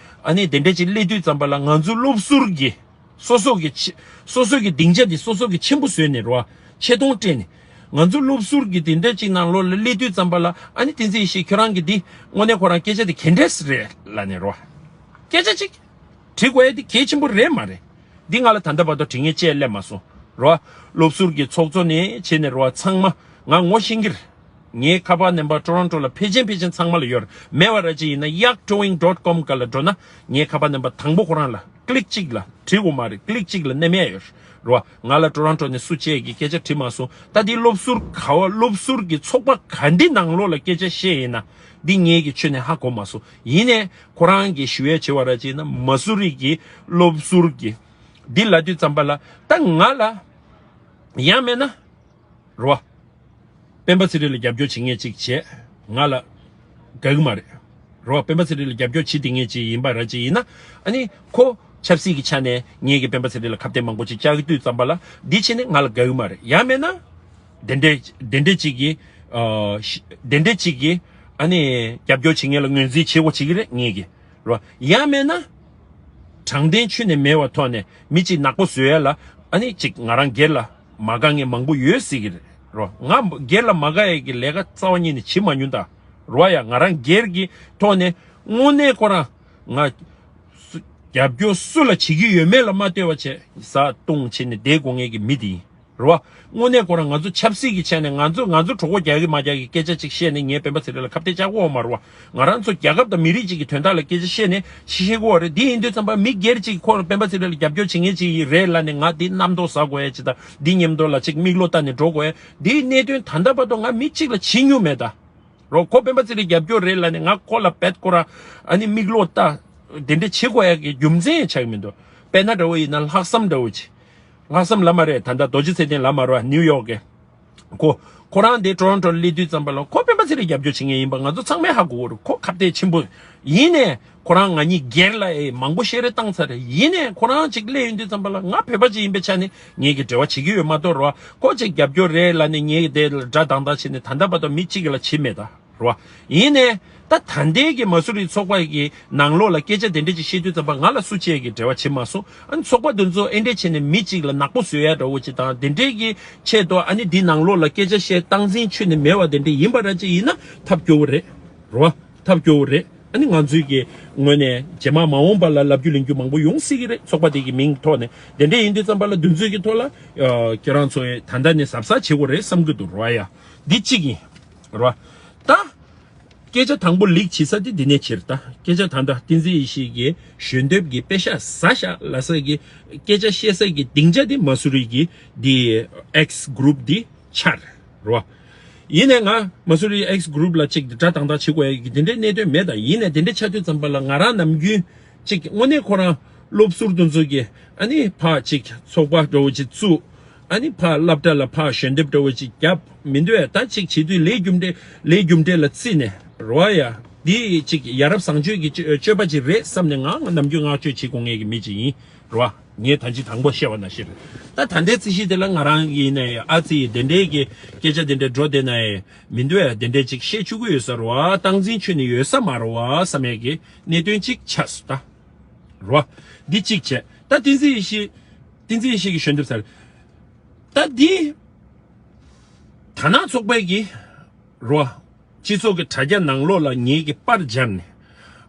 ཨ་ནི་དེ་འདྲ་ཅིག་སླེབས་དུས་ཙམ་པ་ལ་ང་ཚོ་སློབ་ཟུར་གྱི་སོ་སོ་གི་ཆེ་སོ་སོ་གི་སྡིངས་ཆ་དེ་སོ་སོ་གི་ཆེན་པོ་བཟོས་ནས་རོ་ཆེ་མཐོང་སྤྲད་ནས་ང་ཚོ་སློབ་ཟུར་གྱི་དེ་འདྲ་ཅིག་ནང་ལོགས་ལ་སླེབས་དུས་ཙམ་པ་ལ་ཨ་ནི་བསྟན་འཛིན་ཡེ་ཤེས་ཁྱོད་རང་གི་འདི་དངོས་གནས་ཁོ་རང་སྐད་ཆ་དེ་ག་འདྲས་རེད་ལབ་ནས་རོ། སྐད་ཆ་ཅིག་དྲི་དགོས་ཡ་དེ་གལ་ཆེན་པོ་རེད་མ་རེད། འདི་ང་ལ་ད་ལྟ་བར་དུ་དྲི་ངེས་བཅས་སླེབས་མ་སོང་རོ། སློབ་ཟུར་གྱི་ཚོགས་གཙོ་ནས་བྱས་ནས་རོ་ཚང་མ་ང་ངོ་ཤེས་ཀྱི་རེད། ངའི་ཁ་པར་ནམ་བར་ཊོ་རོན་ཊོ་ལ་ཕལ་ཆེར་ཕལ་ཆེར་ཚང་མ་ལ་ཡོད་རེད། མེད་པ་ར་ཅིག་ཡིན་ན་ཡག་ཊོ་ཝིང་ཌོཊ་ཀོམ་སྒང་ལ་འགྲོ་ན་ངའི་ཁ་པར་ནམ་བར་དང་པོ་ཁོ་རང་ལ་ཀི་ལིག་གཅིག་ལ་དྲི་དགོས་མ་རེད། ཀི་ལིག་གཅིག་ལ་མནན་ཡ་ཡོད་རེད་རོ། ང་ལ་ཊོ་རོན་ཊོ་ནས་སུ་གཅིག་གིས་སྐད་ཆ་དྲིས་མ་སོང་། ད་འདི་སློབ་ཟུར་ག་བ་སློབ་ཟུར་གྱི་ཚོགས་པ་ག་འདི་ནང་ལོགས་ལ་སྐད་ཆ་བཤད་ཡིན་ན་འདི་ངེད་ཀྱི་ཆོས་ནས་ཧ་གོ་མ་སོང་། ཡིན་ནས་ཁོ་རང་གིས་ཞུ་ཡ་བྱེད་པ་ར་ཅིག་ཡིན་ན་མ་སུ་རི་གི་སློབ་ཟུར་གྱི་འདི་ལབ་དུས་ཙམ་པ་ལ་ད་ང་ལ་ཡང་མེད་ན། རོ། སྤེན་པ་ཚེ་རིང་ལ་རྒྱབ་སྐྱོར་བྱེད་མཁན་ཅིག་བྱས་ང་ལ་དགའ་གི་མ་རེད། རོ། སྤེན་པ་ཚེ་རིང་ལ་རྒྱབ་སྐྱོར་བྱེད་བསྡད་མཁན་ཅིག་ཡིན་པ་ར་ཅིག་ཡིན་ན་ཨ་ནི་ཁོ་ཆབ་སྲིད་ཀྱི་ཆ་ནས་ངེད་ཀྱི་སྤེན་པ་ཚེ་རིང་ལ་ཁ་གཏད་མང་པོ་ཅིག་བཅག་གི་དུས་ཙམ་པ་ལ་འདི་བྱས་ནས་ང་ལ་དགའ་གི་མ་རེད། ཡང་མེད་ན་དེ་འདྲས་དེ་འདྲས་ཅིག་གིས་ཨ་ཤི་དེ་འདྲས་ཅིག་གིས་ཨ་ནི་རྒྱབ་སྐྱོར་བྱེད་མཁན་ལ་ངོས་འཛིན་བྱེད་དགོས་བྱེད་ཀྱི་རེད་ངེད་ཀྱིས། རོ། ཡང་མེད་ན། དྲང་བདེན་ཆུ་ནས་མེད་པའི་ཐོག་ནས་མི་གཅིག་ནག་པོ་བཟོ་ཡ་ལ་ཨ་ནི་གཅིག་ང་རང་སྒེར་ལ་མ་དགའ་མཁན་མང་པོ་ཡོད་སྲིད་ཀྱི་རེད། རོ། ང་སྒེར་ལ་མ་དགའ་ཡ་གི་ལས་ཀ་རྩ་བ་ཉིད་ནས་བྱེད་མ་མྱོང་ད། རོ། ཡ་ང་རང་སྒེར་གྱི་ཐོག་ནས་དངོས་གནས་ཁོ་རང་ང་སུ་རྒྱབ་སྐྱོར་སུ་ལ་བྱེད་ཀྱི་ཡོད་མེད་ལ་མ་ལྟོས་པ་བྱས་བཟའ་བཏུང་བྱས་ནས་བསྡད་དགོས་མཁན་གྱི་མི་དེ་ཡིན། རེད་བ། དངོས་གནས་ཁོ་རང་ང་ཚོ་ཆབ་སྲིད་ཀྱི་ཆ་ནས་ང་ཚོ་ང་ཚོ་གྲོད་ཁོག་རྒྱག་གི་མ་རྒྱག་གི་སྐད་ཆ་ཅིག་བཤད་ནས་ངས་སྤེན་པ་ཚེ་རིང་ལ་ཁ་གཏད་བཅག་གི་ཡོད་མ་རེད་བ། ང་རང་ཚོ་རྒྱལ་ཁབ་དང་མི་རིགས་ཅིག་གི་དོན་དག་ལ་སྐད་ཆ་བཤད་ནས་ཤི་ཤི་གི་ཡོད་རེད། འདི་ཡིན་དུས་ཙམ་པ་མི་སྒེར་ཅིག་ཁོ་རང་སྤེན་པ་ཚེ་རིང་ལ་རྒྱབ་སྐྱོར་བྱེད་མཁན་ཅིག་རེད་ལབ་ནས་ང་འདི་རྣམ་རྟོག་ཟ་དགོས་ཡ་ཅིག་དང་འདི་མཉམ་དུ་ལ་ཅིག་མིག་བློ་བལྟ་ནས་འགྲོ་དགོས་ཡ་འདིའི་གནད་དོན་ད་ལྟ་བར་དུ་ང་མི་གཅིག་ལ་བྱེད་མྱོང་མེད་ད། རོ། ཁོ་སྤེན་པ་ཚེ་རིང་རྒྱབ་སྐྱོར་རེད་ལབ་ནས་ང་ཁོ་ལ་བེད་ཁོ་ར་ཨ་ནི་མིག་ལོག་ལྟ་དེ་འདྲ་བྱེད་དགོས་ཡ་གི་རྒྱུ་མཚན་ཡང་ཆགས་ཀྱི་མི་འདུག་དཔེར་ན་འདྲ་བོ་ཡིན་ན་ལྷག་བསམ་འདྲ་བོ་ཅིག་ལྷག་བསམ་ལབ་མ་རེད། ད་ལྟ་རྡོ་རྗེ་ཚེ་བརྟན་ལབ་མ་རེད་བ། ནིའུ་ཡོག་གི་ཁོ་ཁོ་རང་དེ་ཊོ་རོན་ཊོ་ལ་སླེབས་དུས་ཙམ་པ་ལ་ཁོ་སྤེན་པ་ཚེ་རིང་རྒྱབ་སྐྱོར་བྱེད་མཁན་ཡིན་པ་ང་ཚོ་ཚང་མས་ཧ་གོ་གི་རེད། ཁོ་ཁ་གཏད་ཆེན་པོ་ཡིན་ནས་ཁོ་རང་ང་གཉིས་སྒེར་ལ་ཨེ་མང་པོ་བཤད་རེས་བཏང་ཚར་རེད། ཡིན་ནས་ཁོ་རང་ཅིག་སླེབས་ཡོང་དུས་ཙམ་པ་ལ་ང་བོད་པ་ཅིག་ཡིན་པའི་ཆ་ནས་ངེད་ཀྱི་འབྲེལ་བ་བྱེད་ཀྱི་ཡོད་མ་གཏོགས་རོ། ཁོ་ཅིག་རྒྱབ་སྐྱོར་རེད་ལབ་ནས་ངེད་ཀྱི་དེ་ལ་དགྲ་དང་དག་བྱས་ནས་ད་ལྟ་བར་དུ་མི་གཅིག་ལ་བྱེད་མེད་ད་རོ། ཡིན་ནས་ད་ད་ལྟའི་གི་མ་སུ་རི་ཚོགས་པ་གི་ནང་ལོགས་ལ་སྐད་ཆ་དེ་འདྲ་ཅིག་བཤད་དུས་ཙམ་པ་ང་ལ་སུ་གཅིག་གི་འབྲེལ་བ་བྱེད་མ་སོང་། ཨ་ནི་ཚོགས་པ་དེ་ཚོ་ཨེ་འདྲས་བྱས་ནས་མི་གཅིག་ལ་ནག་པོ་བཟོ་ཡ་འདྲ་བོ་ཅིག་དང་དེ་འདྲས་ཀྱི་ཆེད་དུ་ཨ་ནི་འདི་ནང་ལོགས་ལ་སྐད་ཆ་བཤད་སྟངས་འཛིན་ཆུ་ནས་མེད་པ་དེ་འདྲས་ཡིན་པ་ར་ཅིག་ཡིན་ན་ཐབས་སྐྱོ་བོ་རེད་རོ། ཐབས་སྐྱོ་བོ་རེད། ཨ་ནི་ང་ཚོའི་གི་ངོས་ནས་རྗེས་མ་མ་འོངས་པ་ལ་ལབ་རྒྱུ་ལེན་རྒྱུ་མང་པོ་ཡོང་སྲིད་ཀྱི་རེད། ཚོགས་པ་དེ་གི་མིང་ཐོག་ནས་དེ་འདྲས་ཡིན་དུས་ཙམ་པ་ལ་འདུ་འཛོམས་ཀྱི་ཐོག་ལ་ཨ་ཁྱེད་རང་ཚོས་ད་ལྟ་ནས་གཟབ་གཟབ་བྱེད་དགོས་རེད་བསམ་གྱི་འདུག་རོ། ཡ་འདི་གཅིག་ཡིན་རོ། ད་སྐད་ཆ་དང་པོ་ལིག་བྱེད་ས་དེ་འདི་ནས་བྱེད་རེད། ད་སྐད་ཆ་ད་ལྟ་བསྟན་འཛིན་ཡེ་ཤེས་ཀྱི་ཞལ་འདེབས་ཀྱི་པེ་ཤག་ཟ་ཤག་ལབ་ས་གི་སྐད་ཆ་བཤད་ས་གི་སྡིངས་ཆ་དེ་མ་སུ་རི་གི་འདི་ཨེགས་གུ་རུབ་འདི་ཆགས་རེད་རོ། ཡིན་ནས་ང་མ་སུ་རི་ཨེགས་གུ་རུབ་ལ་ཅིག་དགྲ་དང་དག་བྱེད་དགོས་ཡ་གི་དེ་འདྲའི་གནད་དོན་མེད། ད་ཡིན་ནས་དེ་འདྲ་ཆགས་དུས་ཙམ་པ་ལ་ང་རང་ནམ་རྒྱུན་ཅིག་དངོས་གནས་ཁོ་རང་སློབ་ཟུར་དེ་ཚོ་གི་ཨ་ནི་ཕར་ཅིག་ཚོགས་པ་འདྲ་བོ་ཅིག་བཙུགས། ཨ་ནི་ཕར་སློབ་གྲྭ་ལ་ཕར་ཞལ་འདེབས་འདྲ་བོ་ཅིག་བརྒྱབ་མི་འདུག་ཨེ། ད་ཅིག་བྱེད་དུས་ལས་རྒྱུ་འབྲས་ལས་རྒྱུ་འབྲས་ལ་བརྩིས་ནས་རོ་ཡ། འདི་ཅིག་ཡ་རབས་བཟང་སྤྱོད་ཀྱི་སྤྱོད་སྤྱོད་པ་ཅིག་རེད་བསམ་ནས་ང་ནམ་རྒྱུན་བསྔགས་བརྗོད་བྱེད་དགོས་ངེས་ཀྱི་མི་ཅིག་ཡིན་རོ། ངས་ད་ཅི་དང་པོ་བཤད་པ་ནང་བཞིན་རེད། ད་ད་ལྟའི་རྩིས་གཞི་དེ་ལ་ང་རང་ཡིན་ནའི་ཨ་ཙི་ཡིས་དེ་འདྲའི་གི་སྐད་ཆ་དེ་འདྲའི་འགྲོ་བསྡད་ནའི་མི་འདུག་ཨེ། དེ་འདྲའི་ཅིག་བཤད་བཅུག་གི་ཡོད་ས་རོ། སྟངས་འཛིན་ཁྱོན་ནས་ཡོད་ས་མ་རོ་བསམ་ཡས་ཀྱི་གནད་དོན་ཅིག་ཆགས་སོང་ད་རོ། འདི་གཅིག་བྱས། ད་བསྟན་འཛིན་ཡེ་ཤེས་བསྟན་འཛིན་ཡེ་ཤེས་ཀྱི་ཞལ་འདེབས་ཟེར། ད་འདི་དར་ནག་ཚོགས་པའི་གི་རོ། སྤྱི་ཚོགས་ཀྱི་དྲ་རྒྱ་ནང་ལོགས་ལ་ངེད་ཀྱི་པར་སྦྱར་ནས།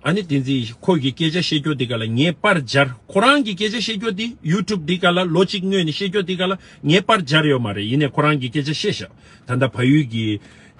ཨ་ནི་བསྟན་འཛིན་ཁོ་གི་སྐད་ཆ་བཤད་རྒྱུ་འདི་ག་ལ་ངའི་པར་སྦྱར། ཁོ་རང་གི་སྐད་ཆ་བཤད་རྒྱུ་འདི་ཡུ་ཊུབ་འདི་ག་ལ་ལོ་གཅིག་སྔོན་ནས་བཤད་རྒྱུ་འདི་ག་ལ་ངའི་པར་སྦྱར་ཡོད་མ་རེད། ཡིན་ནའི་ཁོ་རང་གི་སྐད་ཆ་བཤད་ཤག་ད་ལྟ་ཕ་ཡུལ་གྱི་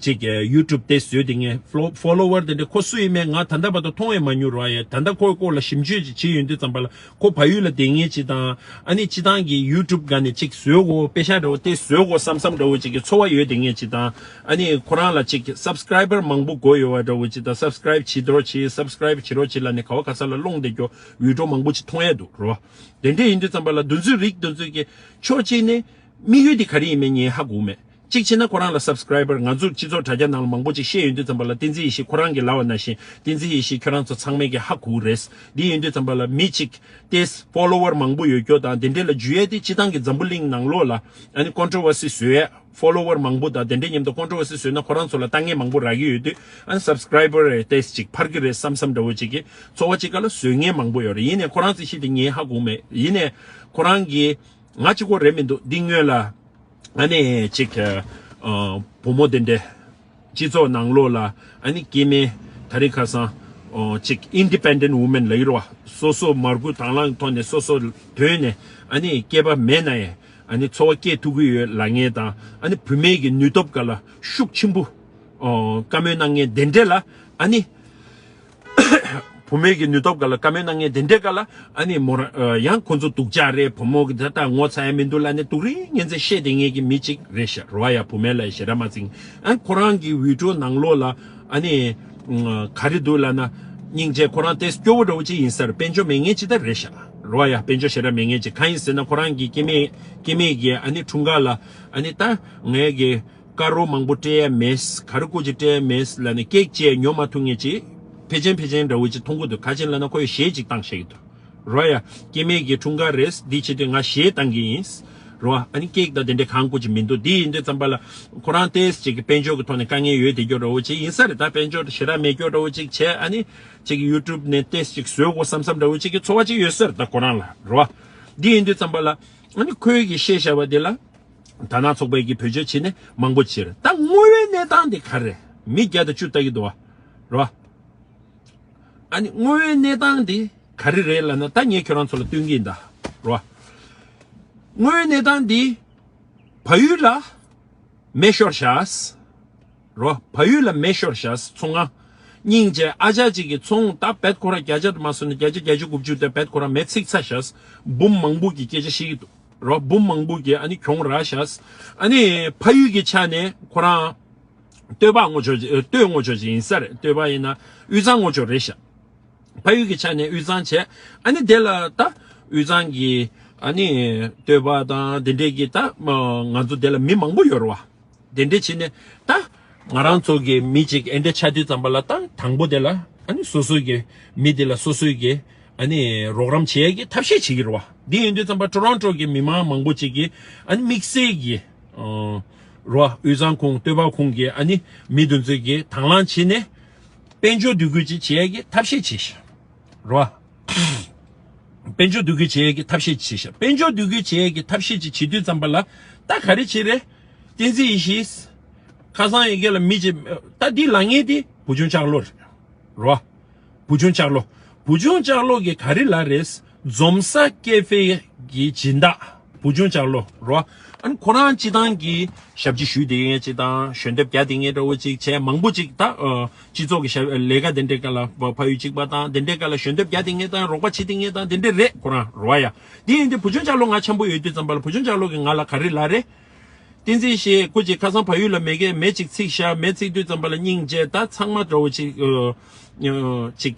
ཅིག་ཡུ་ཊུབ་དེ་བཟོས་དེ་ངས་ཕོ་ལོ་ཝར་དེ་འདྲ་ཁོ་སུ་ཡིན་མེད་ང་ད་ལྟ་བར་དུ་མཐོང་ཡང་མ་མྱོང་རོ། ཡ་ད་ལྟ་ཁོའི་སྐོར་ལ་ཞིབ་འཇུག་ཅིག་བྱེད་ཡོང་དུས་ཙམ་པ་ལ། ཁོ་ཕ་ཡུལ་ལ་བསྡད་མཁན་ཅིག་དང་། ཨ་ནི་སྤྱི་བཏང་གི་ཡུ་ཊུབ་སྒང་ནས་ཅིག་བཟོས་དགོས། པེ་ཤག་འདྲ་བོ་དེ་བཟོས་དགོས་བསམ་བསམ་འདྲ་བོ་ཅིག་གི་ཚོར་བ་ཡོད་དེ་མཁན་ཅིག་དང་། ཨ་ནི་ཁོ་རང་ལ་ཅིག་སབ་སི་ཀ་རའི་བར་མང་པོ་དགོས་ཡོད་པ་འདྲ་བོ་ཅིག་དང་། སབ་སི་ཀ་རའིབ་བྱེད་རོགས་བྱེད། སབ་སི་ཀ་རའིབ་བྱེད་རོགས་བྱེད་ལབ་ནས་ག་བ་ག་ས་ལ་སློང་བསྡད་རྒྱུ་བི་ཌི་ཡོ་མང་པོ་ཅིག་མཐོང་ཡ་འདུག་རོ། དེ་འདྲས་ཡིན་དུས་ཙམ་པ་ལ་འདུ་འཛི་རིགས་འདུ་འཛི་གི་ཕྱོགས་གཅིག་ནས་དམིགས་ཡུལ་དེ་ག་རེ་ཡིན་མིན་ངས་ཧ་གོ་མེད། གཅིག་བྱས་ན་ཁོ་རང་ལ་སབ་སི་ཀ་རའི་བར་ང་ཚོ་སྤྱི་ཚོགས་དྲ་རྒྱ་ནང་ལ་མང་པོ་ཅིག་བཤད་ཡོང་དུས་ཙམ་པ་ལ་བསྟན་འཛིན་ཡེ་ཤེས་ཁོ་རང་གིས་ལབ་པ་ནང་བཞིན་བསྟན་འཛིན་ཡེ་ཤེས་ཁྱོད་རང་ཚོ་ཚང་མས་ཀྱི་ཧ་གོ་རེད། འདི་ཡིན་དུས་ཙམ་པ་ལ་མི་གཅིག་ཏེས་ཕོ་ལོ་ཝར་མང་པོ་ཡོད་རྒྱུ་དང་དེ་འདྲས་ལ་འཇུ་ཡས་དེ་སྤྱི་བཏང་གི་འཛམ་བུ་གླིང་ནང་ལོགས་ལ་ཨ་ནི་ཀོན་ཊོ་ཝར་སི་བཟོ་ཡས་ཕོ་ལོ་ཝར་མང་པོ་དང་དེ་འདྲས་མཉམ་དུ་ཀོན་ཊོ་ཝར་སི་བཟོས་ན་ཁོ་རང་ཚོ་ལ་ལྟ་ངན་མང་པོ་རག་གི་ཡོད་དུས་ཨ་ནི་སབ་སི་ཀ་རའི་བར་ཏེས་ཅིག་འཕར་གི་རེད་བསམ་བསམ་འདྲ་བོ་ཅིག་གི་ཚོར་བ་ཅིག་ག་ལ་བཟོ་མཁན་མང་པོ་ཡོད་རེད། ཡིན་ནའི་ཁོ་རང་ཚོའི་ཤི་དེ་ངས་ཧ་གོ་མེད། ཡིན་ནའི་ཁོ་རང་གིས་ང་གཅིག་པོ་རེད་མི་འདུག་འདི་སྔོན་ལ། ཨ་ནི་ཅིག་ཨ་བུ་མོ་དེ་འདྲས་སྤྱི་ཚོགས་ནང་ལོགས་ལ་ཨ་ནི་སྐྱེ་དམན་དེ་རིང་ཁ་སང་ ཨོ་ཅིག་ཨིན་ཌི་པེན་ཌེན་ཊི་ཝུ་མེན་ལབ་ཀྱི་རེད་བ། སོ་སོ་མར་ཁུ་དང་བླངས་ཐོག་ནས་སོ་སོ་དོན་ནས་ཨ་ནི་སྐྱེས་པ་མེད་ན་ཡང་ཨ་ནི་འཚོ་བ་སྐྱེལ་ཐུབ་ཀྱི་ཡོད་ལབ་མཁན་དང་། ཨ་ནི་བུད་མེད་ཀྱི་ནུས་སྟོབས་སྒང་ལ་ཤུགས་ཆེན་པོ་ཨོ་བཀའ་མོལ་གནང་མཁན་དེ་འདྲས་ལ་ཨ་ནི། བུད་མེད་ཀྱི་ནུས་སྟོབས་སྒང་ལ་བཀའ་མོལ་གནང་མཁན་དེ་འདྲས་སྒང་ལ་ཨ་ནི་མོ་རང་ཡང་ཁོ་ཚོ་སྡུག་ཅག་རེད། བུ་མོ་གི་ད་ལྟ་ངོ་ཚ་ཡ་མི་འདུག་ལབ་ནས་སྡུག་རུས་ངན་ཚད་བཤད་བསྡད་མཁན་གྱི་མི་གཅིག་རེད་ཤག་རེད་བ། ཡ་བུད་མེད་ལ་ཞེ་དྲག་མ་བརྩི་མཁན། ཨ་ཁོ་རང་གི་བི་ཌི་ཡོ་ནང་ལོགས་ལ་ཨ་ནི་ག་རེ་འདུག་ལབ་ན། སྙིང་རྗེ། ཁོ་རང་ཏོག་ཙམ་སྐྱོ་བོ་འདྲ་བོ་ཅིག་ཡིན་ས་རེད། དཔལ་འབྱོར་མེད་མཁན་ཅིག་ད་རེད་ཤག་རེད་བ། ཡ་དཔལ་འབྱོར་ཞེ་དྲག་མེད་མཁན་ཅིག་གང་ཡིན་ཟེར་ན་ཁོ་རང་གི་སྐྱེ་དམན་སྐྱེ་དམན་གྱི་ཨ་ནི་འཁྲུངས་སྐར་ལ་ཨ་ནི་ད་ངའི་གི་དཀར་པོ་མང་པོ་སྤྲད་ཡ་མེད། ག་རེ་སྐོར་ཅིག་སྤྲད་ཡ་མེད་ལབ་ནས་ཀེག་བཅས་ཉོ་མ་ཐུབ་མཁན་ཅིག་ཕལ་ཆེར་ཕལ་ཆེར་འདྲ་བོ་ཅིག་མཐོང་གི་འདུག་ག་ཅི་ལབ་ན་ཁོས་གཞས་ཅིག་བཏང་བཞག་གི་འདུག་རེད་བ། ཡ་སྐྱེ་དམན་གྱི་འཁྲུངས་སྐར་རེད། འདི་བྱེད་དུས་ང་གཞས་བཏང་གི་ཡིན། རེད་བ། ཨ་ནི་ཀེག་དང་དེ་འདྲས་གང་སྐོར་ཅིག་མི་འདུག་འདི་ཡིན་དུས་ཙམ་པ་ལ་ཁོ་རང་ཏོག་ཙམ་ཅིག་གི་དཔལ་འབྱོར་གྱི་ཐོག་ནས་དཀའ་ངལ་ཡོད་བསྡད་རྒྱུ་འདྲ་བོ་ཅིག་ཡིན་ས་རེད། ད་དཔལ་འབྱོར་ཞེ་དྲག་མེད་རྒྱུ་འདྲ་བོ་ཅིག་བྱས། ཨ་ནི་ཅིག་ཡུ་ཊུབ་ནས་ཏོག་ཙམ་ཅིག་བཟོ་དགོས་བསམ་བསམ་འདྲ་བོ་ཅིག་གི་ཚོར་བ་ཅིག་ཡོད་ས་རེད་ད་ཁོ་རང་ལ། རེད་བ། འདི་ཡིན་དུས་ཙམ་པ་ལ་ཨ་ནི་ཁོས་གི་བཤད་བཞག་པ་དེ་ལ། དར་ནག་ཚོགས་པའི་གི་བེད་སྤྱོད་བྱས་ནས་མང་པོ་བྱས་རེད། ད་དངོས་ཡོད་གནས་སྟངས་དེ་ག་རེ་རེད། མི་བརྒྱ་དང་བཅུ་ལྟ་གི་འདུག་བ། རེད་བ། ཨ་ནི་དངོས་ཡོད་གནས་སྟངས་དེ་ག་རེ་རེད་ལབ་ན་ད་ངས་ཁྱོད་རང་ཚོ་ལ་སྟོན་གྱི་ཡིན་ད། རེད་བ། དངོས་ཡོད་གནས་སྟངས་དེ་བལ་ཡུལ་ལ་མེ་ཤོར་བཞག་རོ། བལ་ཡུལ་ལ་མེ་ཤོར་བཞག་ཚོང་ང་། སྙིང་རྗེ། ཨ་ཅག་ཅིག་གི་ཚོང་ད་བེད་ཁོ་ར་བརྒྱ་ཆ་དུ་མ་སོང་ན་བརྒྱ་ཆ་བརྒྱད་ཅུ་དགུ་བཅུ་དེ་བེད་ཁོ་ར་མེ་ཚིག་ཚ་བཞག་འབུམ་མང་པོ་གི་སྐད་ཆ་བཤད་ཀྱི་འདུག་རོ། འབུམ་མང་པོ་གི་ཨ་ནི་གྱོང་རག་བཞག་ཨ་ནི་ཕ་ཡུལ་གྱི་ཆ་ནས་ཁོ་རང་སྟོད་པ་ངོ་ཆོག་ཅིག་སྟོད་ངོ་ཆོག་ཅིག་ཡིན་ས་རེད། སྟོད་པ་ཡིན་ན་དབུས་གཙང་ངོ་ཆོག་རེད་ཤག་ཕ་ཡུལ་གྱི་ཆ་ནས་དབུས་གཙང་བྱས། ཨ་ནི་དེ་ལ་ད་དབུས་གཙང་གི་ཨ་ནི་སྟོད་པ་དང་དེ་འདྲས་ཀྱི་ད་ང་ཚོ་དེ་ལ་མི་མང་པོ་ཡོད་རེད་བ། དེ་འདྲས་བྱས་ནས་ད་ང་རང་ཚོ་གི་མི་གཅིག་ཨེ་འདྲས་ཆགས་དུས་ཙམ་པ་ལ་ད་དང་པོ་དེ་ལ་ཨ་ནི་སོ་སོ་གི་མི་དེ་ལ་སོ་སོའི་གི་ཨ་ནི་རོགས་རམ་བྱེད་ཡས་ཀྱི་ཐབས་ཤེས་བྱེད་ཀྱི་རེད་བ། འདི་ཡིན་དུས་ཙམ་པ་ཊོ་རོན་ཊོ་གི་མི་མང་མང་པོ་ཅིག་གིས་ཨ་ནི་དམིགས་བསལ་གྱི་རེད་བ། དབུས་གཙང་ཁོངས་སྟོད་པ་ཁོངས་ཀྱི་ཨ་ནི་མི་དེ་ཚོ་གིས་དང་བླངས་བྱས་ནས། དཔལ་འབྱོར་འདུ་འགོད་ཅིག་བྱེད་ཡས་ཀྱི་ཐབས་ཤེས་བྱས་ཤག་རོ། དཔལ་འབྱོར་འདུ་འགོད་བྱེད་ཡས་ཀྱི་ཐབས་ཤེས་བྱས་ཤག་དཔལ་འབྱོར་འདུ་འགོད་བྱེད་ཡས་ཀྱི་ཐབས་ཤེས་ཅིག་བྱེད་དུས་ཙམ་པ་ལ་ད་ག་རེ་བྱེད་རེད། བསྟན་འཛིན་ཡེ་ཤེས། ཁ་སང་ཡི་གེ་ལ་མི་ཅིག་ད་འདི་ལབ་མཁན་དེ་བུ་ཆུང་ལྕགས་ལོ་རེད། རོ། བུ་ཆུང་ལྕགས་ལོ། བུ་ཆུང་ལྕགས་ལོ་གིས་ག་རེ་ལབ་རེད། འཛོམས་ས་ཀེ་ཧྥེ་གི་སྦྱིན་བདག་བུ་ཆུང་ལྕགས་ལོ་རོ། ཨ་ནི་ཁོ་རང་སྤྱི་བཏང་གི་ཞབས་ཕྱི་ཞུས་བསྡད་མཁན་ཅིག་དང་ཞལ་འདེབས་རྒྱག་བསྡད་མཁན་འདྲ་བོ་ཅིག་བྱས། མང་པོ་ཅིག་ད་ཨ་སྤྱི་ཚོགས་ཀྱི་ཞབས་ལས་ཀ་དེ་འདྲའི་སྐབས་ལ་ཕ་ཡུལ་གཅིག་པ་དང་དེ་འདྲའི་སྐབས་ལ་ཞལ་འདེབས་རྒྱག་བསྡད་མཁན་དང་རོགས་པ་བྱེད་བསྡད་མཁན་དང་དེ་འདྲ་རེད་ཁོ་རང་རོ་ཡ། དེ་ཡིན་དུས་བུ་ཆུང་ལྕགས་ལོ་ང་འཆམ་པོ་ཡོད་དུས་ཙམ་པ་ལ་བུ་ཆུང་ལྕགས་ལོ་གིས་ང་ལ་ག་རེ་ལབ་རེད། བསྟན་འཛིན་ཞེས་སྐུ་མཁྱེན་ཁ་སང་བལ་ཡུལ་ལ་མེ་གེ་མེ་གཅིག་ཚིག་ཤག་མེ་ཚིག་དུས་ཙམ་པ་ལ་སྙིང་རྗེ་ད་ཚང་མ་འདྲ་བོ་ཅིག་ཨ་ཅིག་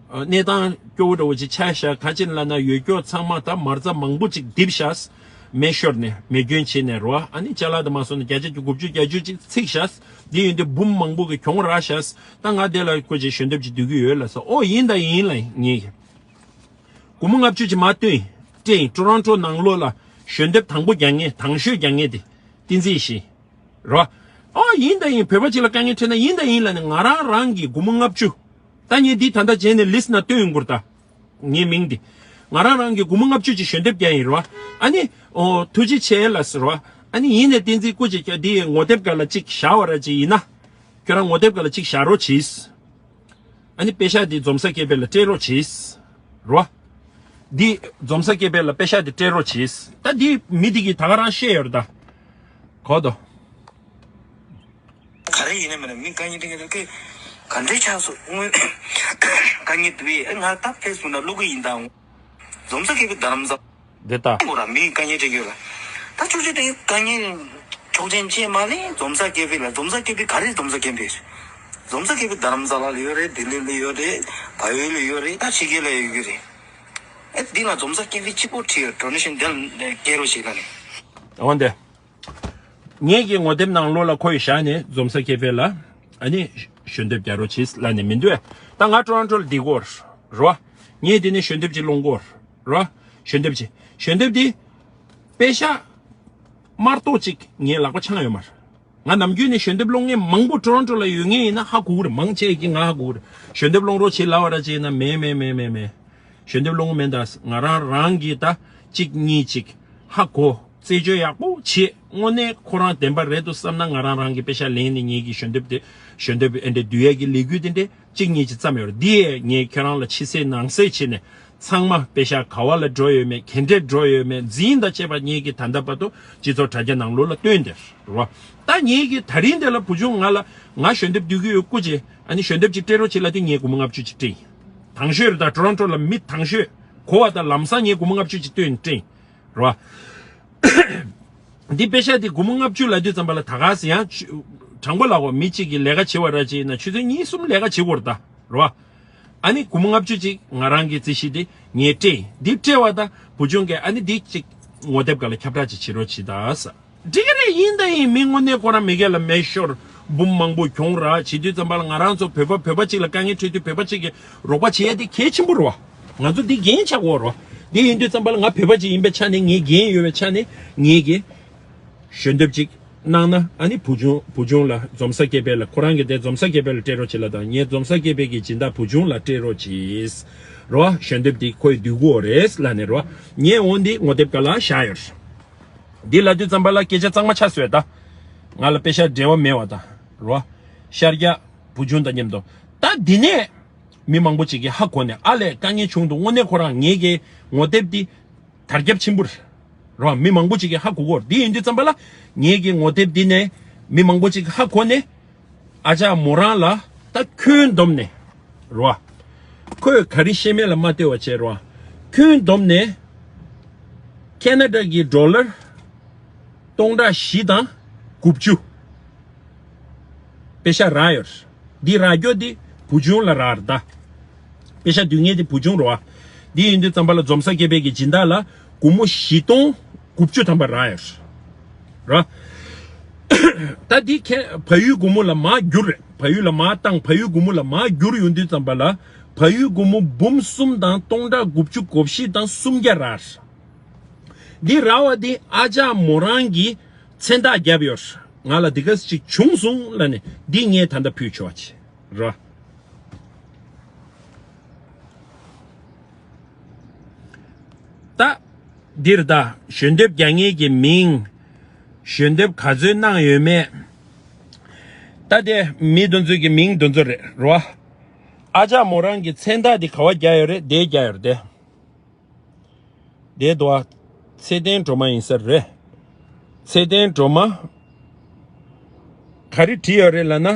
ཨ་གནས་སྟངས་སྐྱོ་བོ་འདྲ་བོ་ཅིག་ཆགས་ཤག་ག་ཅི་ལབ་ན་ཡོད་སྐྱོ་ཚང་མ་ད་མ་རྩ་མང་པོ་ཅིག་རྡིབ་ཤག་མེ་ཤོར་ནས་མེ་སྐྱོན་བྱས་ནས་རོ། ཨ་ནི་ཅ་ལག་དང་མ་སོང་ན་བརྒྱ་ཆ་དགུ་བཅུ་བརྒྱད་ཅུ་ཅིག་ཚིག་ཤག་འདི་ཡིན་དུས་འབུམ་མང་པོ་གི་གྱོང་རག་ཤག་ད་ང་དེ་ལ་སྐུ་མཁྱེན་ཞལ་འདེབས་ཅིག་བསྡུ་གི་ཡོད་ལབ་ས། ཨོ་ཡིན་ད་ཡིན་ལབ་ངས། སྒོར་མོ་ལྔ་བཅུ་ཅིག་མར་བཏོན། སྤྲད་ཡིན། ཊོ་རོན་ཊོ་ནང་ལོགས་ལ་ཞལ་འདེབས་དང་པོ་རྒྱག་མཁན་དང་ཤོས་རྒྱག་མཁན་དེ་བསྟན་འཛིན་ཡེ་ཤེས་རོ། ཨོ་ཡིན་ད་ཡིན། བོད་པ་ཅིག་ལ་དཀའ་ངལ་འཕྲད་ན་ཡིན་ད་ཡིན་ལབ་ནས་ང་རང་རང་གིས་སྒོར་མོ་ལྔ་བཅུ། ད་ངས་འདི་ད་ལྟ་རྗེས་ནས་ལིསི་ནང་བཏོན་ཡོང་གི་རེད་ད། ངའི་མིང་འདི། ང་རང་རང་གིས་སྒོར་མོ་ལྔ་བཅུ་ཅིག་ཞལ་འདེབས་རྒྱག་ཡིན་རོ། ཨ་ནི། ཨོ་ཐུགས་རྗེ་ཆེ་ལབ་ཟེར་རོ། ཨ་ནི་ཡིན་ནས་བསྟན་འཛིན་སྐུ་མཁྱེན་ཁྱོད་འདི་ངོ་དེབ་སྒང་ལ་ཅིག་བཞག་པ་ར་ཅིག་ཡིན་ན། ཁྱོད་རང་ངོ་དེབ་སྒང་ལ་ཅིག་བཞག་རོགས་གྱིས། ཨ་ནི་པེ་ཤག་འདི་འཛོམས་ས་ཀེ་ཕེ་ལ་སྤྲད་རོགས་གྱིས། རོ། འདི་འཛོམས་ས་ཀེ་ཕེ་ལ་པེ་ཤག་འདི་སྤྲད་རོགས་གྱིས། ད་འདི་མི་འདི་གིས་ད་ག་རང་བཤད་ཡོད་རེད་ད། གོ་དོ། ག་རེ་ཡིན་ནའི་མིན་ནའི་མི་དཀའ་ངལ་འཕྲད་མཁན་དེ་ཚོ་ག་འདྲས་ཆགས་སོང་། དངོས་དཀའ་ངལ་དེ་ང་ད་ཕེ་སི་བུག་ནང་བླུག་གི་ཡིན་ད། འཛོམས་ས་ཀེ་ཕེ་རྡ་རམ་ས་འདི་ལྟ། ཁོ་རང་མི་དཀའ་ངལ་འཕྲད་ཀྱི་ཡོད་ལ། ད་ཆོག་ཆོག་དེ་དཀའ་ངལ་ཆོག་མཆན་ཅིག་མ་ལེན། འཛོམས་ས་ཀེ་ཕེ་ལ། འཛོམས་ས་ཀེ་ཕེ་ག་རེ་འཛོམས་ས་ཀེ་ཕེ་རེད། འཛོམས་ས་ཀེ་ཕེ་རྡ་རམ་ས་ལ་ལ་ཡོད་རེད། ལྡི་ལི་ལ་ཡོད་རེད། བལ་ཡུལ་ལ་ཡོད་རེད། ད་ཕྱི་རྒྱལ་ལ་ཡོད་ཀྱི་རེད། ཨེ་འདི་ལ་འཛོམས་ས་ཀེ་ཕེ་གཅིག་པོ་བྲིས་ཡོད། ཌོ་ནེ་ཤན་དེ་ལ་སྐྱེལ་རོགས་བྱེད་ལབ་ནས། འོན་ཏེ། ངེད་ཀྱི་ངོ་དེབ་ནང་ལོགས་ལ་ཁོ་ཡི་བཞག་ནས་འཛོམས་ས་ཀེ་ཕེ་ལ་ཨ་ནི་ཞལ་འདེབས་རྒྱག་རོགས་གྱིས་ལབ་ནས་མི་འདུག་ཨེ། ད་ང་ཊོ་རོན་ཊོ་ལ་བསྡད་ཀྱི་ཡོད་རེད་བ། ངས་དེ་ནས་ཞལ་འདེབས་ཅིག་སློང་གི་ཡོད་རེད་བ། ཞལ་འདེབས་ཅིག་ཞལ་འདེབས་དེ་པེ་ཤག་དམར་ཏོག་ཅིག་ངའི་ལག་པ་འཆང་ཡོད་མ་རེད། ང་ནམ་རྒྱུན་ནས་ཞལ་འདེབས་སློང་མཁན་མང་པོ་ཊོ་རོན་ཊོ་ལ་ཡོད་མཁན་ཡིན་ན་ཧ་གོ་གི་རེད། མང་ཆེ་གིས་ང་ཧ་གོ་གི་རེད། ཞལ་འདེབས་སློང་རོགས་བྱེད་ལབ་པ་ར་བྱས་ན་མེད་མེད་མེད་མེད་མེད། ཞལ་འདེབས་སློང་གི་མེད་ད། ང་རང་རང་གིས་ད་གཅིག་གཉིས་ཅིག་ཧ་གོ། རྩད་གཅོད་ཡག་པོ་བྱེད། དངོས་གནས་ཁོ་རང་བདེན་པ་རེད་འདུག་བསམ་ན་ང་རང་རང་གི་པེ་ཤག་ལེན་ནས་ངེད་ཀྱི་ཞལ་འདེབས་དེ་ཞལ་འདེབས་ཨེ་འདྲས་བསྡུ་ཡས་ཀྱི་ལས་འགུལ་དེ་འདྲས་ གཅིག་གཉིས་ཅིག་བརྩམས་ཡོད་རེད། འདི་ཡས་ངས་ཁྱོད་རང་ལ་ཕྱི་གསལ་ནང་གསལ་བྱས་ནས་ཚང་མ་དཔེ་ཤག་ག་བ་ལ་འགྲོ་ཡོད་མེད། ག་འདྲས་འགྲོ་ཡོད་མེད། འཛིན་དང་བཅས་པ་ངེད་ཀྱིས་ད་ལྟ་བར་དུ་སྤྱི་ཚོགས་དྲ་རྒྱ་ནང་ལོགས་ལ་བཏོན་དེ་རེད་བ། ད་ངེད་ཀྱིས་ད་རིང་དེ་ལ་བུ་ཆུང་ང་ལ་ང་ཞལ་འདེབས་བསྡུ་གི་ཡོད་སྐུ་མཁྱེན། ཨ་ནི་ཞལ་འདེབས་ཅིག་སྤྲད་རོགས་བྱེད་ལབ་དུས་ངས་སྒོར་མོ་ལྔ་བཅུ་ཅིག་སྤྲད་ཡིན། དང་ཤོས་རེད། ད་ཊོ་རོན་ཊོ་ལ་མི་དང་ཤོས་གོ་བ་དང་ལམ་སང་ངས་སྒོར་མོ་ལྔ་བཅུ་ཅིག་བཏོན་སྤྲད་ཡིན། རེད་བ། འདི་དཔེ་ཤག་འདི་སྒོར་མོ་ལྔ་བཅུ་ལབ་དུས་ཙམ་པ་ལ་ད་ག་སེ་ཡང་ཆུ་དྲང་པོ་ལབ་གོ། མི་གཅིག་གིས་ལས་ཀ་བྱེད་པ་ར་ཅིག་ཡིན་ན་ཆུ་ཚོད་གཉིས་གསུམ་ལས་ཀ་བྱེད་དགོས་རེད་ད། རེད་བ། ཨ་ནི་སྒོར་མོ་ལྔ་བཅུ་ཅིག་ང་རང་གི་རྩིས་གཞི་འདི་ངས་སྤྲད་ཡིན། འདི་སྤྲད་པ་དང་བུ་ཆུང་གིས་ཨ་ནི་འདི་ཅིག་ངོ་དེབ་སྒང་ལ་ཁྱབ་བསྒྲགས་ཅིག་བྱེད་རོགས་བྱེད་ད་ཟེར། འགྲིག་གི་རེད། ཡིན་དང་ཡིན། མི་དངོས་གནས་ཁོ་རང་མི་སྒེར་ལ་མེད་ཤོར་འབུམ་མང་པོ་གྱོང་རག་བྱེད་དུས་ཙམ་པ་ལ་ང་རང་ཚོ་བོད་པ་བོད་པ་གཅིག་ལ་དཀའ་ངལ་འཕྲད་དུས་བོད་པ་གཅིག་གིས་རོགས་པ་བྱེད་ཡ་དེ་གལ་ཆེན་པོ་རེད་བ། ང་ཚོ་འདི་འགན་ཆགས་ཀྱི་ཡོད་རེད་བ། འདི་ཡིན་དུས་ཙམ་པ་ལ་ང་བོད་པ་གཅིག་ཡིན་པའི་ཆ་ནས་ངའི་འགན་ཡོད་པའི་ཆ་ནས་ངེད་ཀྱིས་ཞལ་འདེབས་གཅིག་གནང་ན། ཨ་ནི་བུ་ཆུང་བུ་ཆུང་ལ་འཛོམས་ས་སྐྱིད་པའི་ལ་ཁོ་རང་གི་དེ་འཛོམས་ས་སྐྱིད་པའི་ལ་སྤྲད་རོགས་བྱེད་ལབ་དང་། ངས་འཛོམས་ས་སྐྱིད་པའི་གི་སྦྱིན་བདག་བུ་ཆུང་ལ་སྤྲད་རོགས་བྱེད། རེད་བ། ཞལ་འདེབས་འདི་ཁོས་བསྡུ་དགོས་རེད་ལབ་ནས་རེད་བ། ངས་འོ་འདི་ངོ་དེབ་སྒང་ལ་བཞག་ཡོད་རེད། འདི་ལབ་དུས་ཙམ་པ་ལ་སྐད་ཆ་གཙང་མ་ཆགས་སོང་ད། ང་ལ་དཔེ་ཤག་འབྲེལ་བ་མེད་པ་དང་རེད་བ། ཤར་རྒྱག་བུ་ཆུང་དང་མཉམ་དུ། ད་འདི་ནས་མི་མང་པོ་ཅིག་གིས་ཧ་གོ་ནས་ཨ་ལས་དཀའ་ངལ་བྱུང་འདུག་དངོས་གནས་ཁོ་རང་ངེད་ཀྱི་ངོ་དེབ་འདི་དར་ཁྱབ་ཆེན་པོ་རེད་བ། མི་མང་པོ་ཅིག་གིས་ཧ་གོ་གི་ཡོད་རེད། འདི་ཡིན་དུས་ཙམ་པ་ལ་ངེད་ཀྱི་ངོ་དེབ་འདི་ནས་མི་མང་པོ་ཅིག་གིས་ཧ་གོ་ནས། ཨ་ཅག་མོ་རང་ལ་ད་ཁྱོན་བསྡོམས་ནས་རེད་བ། ཁོས་ག་རེ་བཤད་མེད་ལ་མ་ལྟོས་པ་བྱས་རེད་བ། ཁྱོན་བསྡོམས་ནས་ཁེ་ན་ཌ་གི་ཌོ་ལར་སྟོང་ཕྲག་བཞི་དང་དགུ་བཅུ་པེ་ཤག་རག་ཡོད་རེད། འདི་རག་རྒྱུ་འདི་བུ་ཆུང་ལ་རག་རེད་ད། པེ་ཤག་བསྡུ་མཁན་དེ་བུ་ཆུང་རེད་བ། འདི་ཡིན་དུས་ཙམ་པ་ལ་འཛོམས་ས་སྐྱིད་པའི་གི་སྦྱིན་བདག་ལ་སྒོར་མོ་བཞི་སྟོང་དགུ་བཅུ་ཐམ་པ་རག་ཡོད་རེད། ར། ད་འདི་ཁྱེད་བལ་ཡུལ་སྒོར་མོ་ལ་མར་བསྒྱུར་རེད། བལ་ཡུལ་ལ་མར་བཏང་། བལ་ཡུལ་སྒོར་མོ་ལ་མར་བསྒྱུར་ཡོང་དུས་ཙམ་པ་ལ་བལ་ཡུལ་སྒོར་མོ་འབུམ་གསུམ་དང་སྟོང་ཕྲག་དགུ་བཅུ་གོ་བཞི་དང་སུམ་བརྒྱ་རག་རེད། འདི་རག་པ་འདི་ཨ་ཅག་མོ་རང་གིས་མཚན་རྟགས་བརྒྱབ་ཡོད་རེད། ང་ལ་འདི་ག་ཅིག་བྱུང་སོང་ལབ་ནས་འདི་ངས་ད་ལྟ་ཕུལ་ཆོག་ཅེས་ར། ད་འདིར་ད་ཞལ་འདེབས་རྒྱག་མཁན་གྱི་མིང་། ཞལ་འདེབས་ག་ཚོད་གནང་ཡོད་མེད། ད་དེ་མི་དེ་ཚོའི་གི་མིང་དེ་ཚོ་རེད་རོ། ཨ་ཅག་མོ་རང་གི་མཚན་རྟགས་དེ་ག་བ་རྒྱག་ཡོད་རེད། དེ་རྒྱག་ཡོད་རེད་དེ། དེ་དུ་བ། ཚེ་བརྟན་སྒྲོལ་མ་ཡིན་ས་རེད། ཚེ་བརྟན་སྒྲོལ་མ། ག་རེ་བྲིས་ཡོད་རེད་ལབ་ན།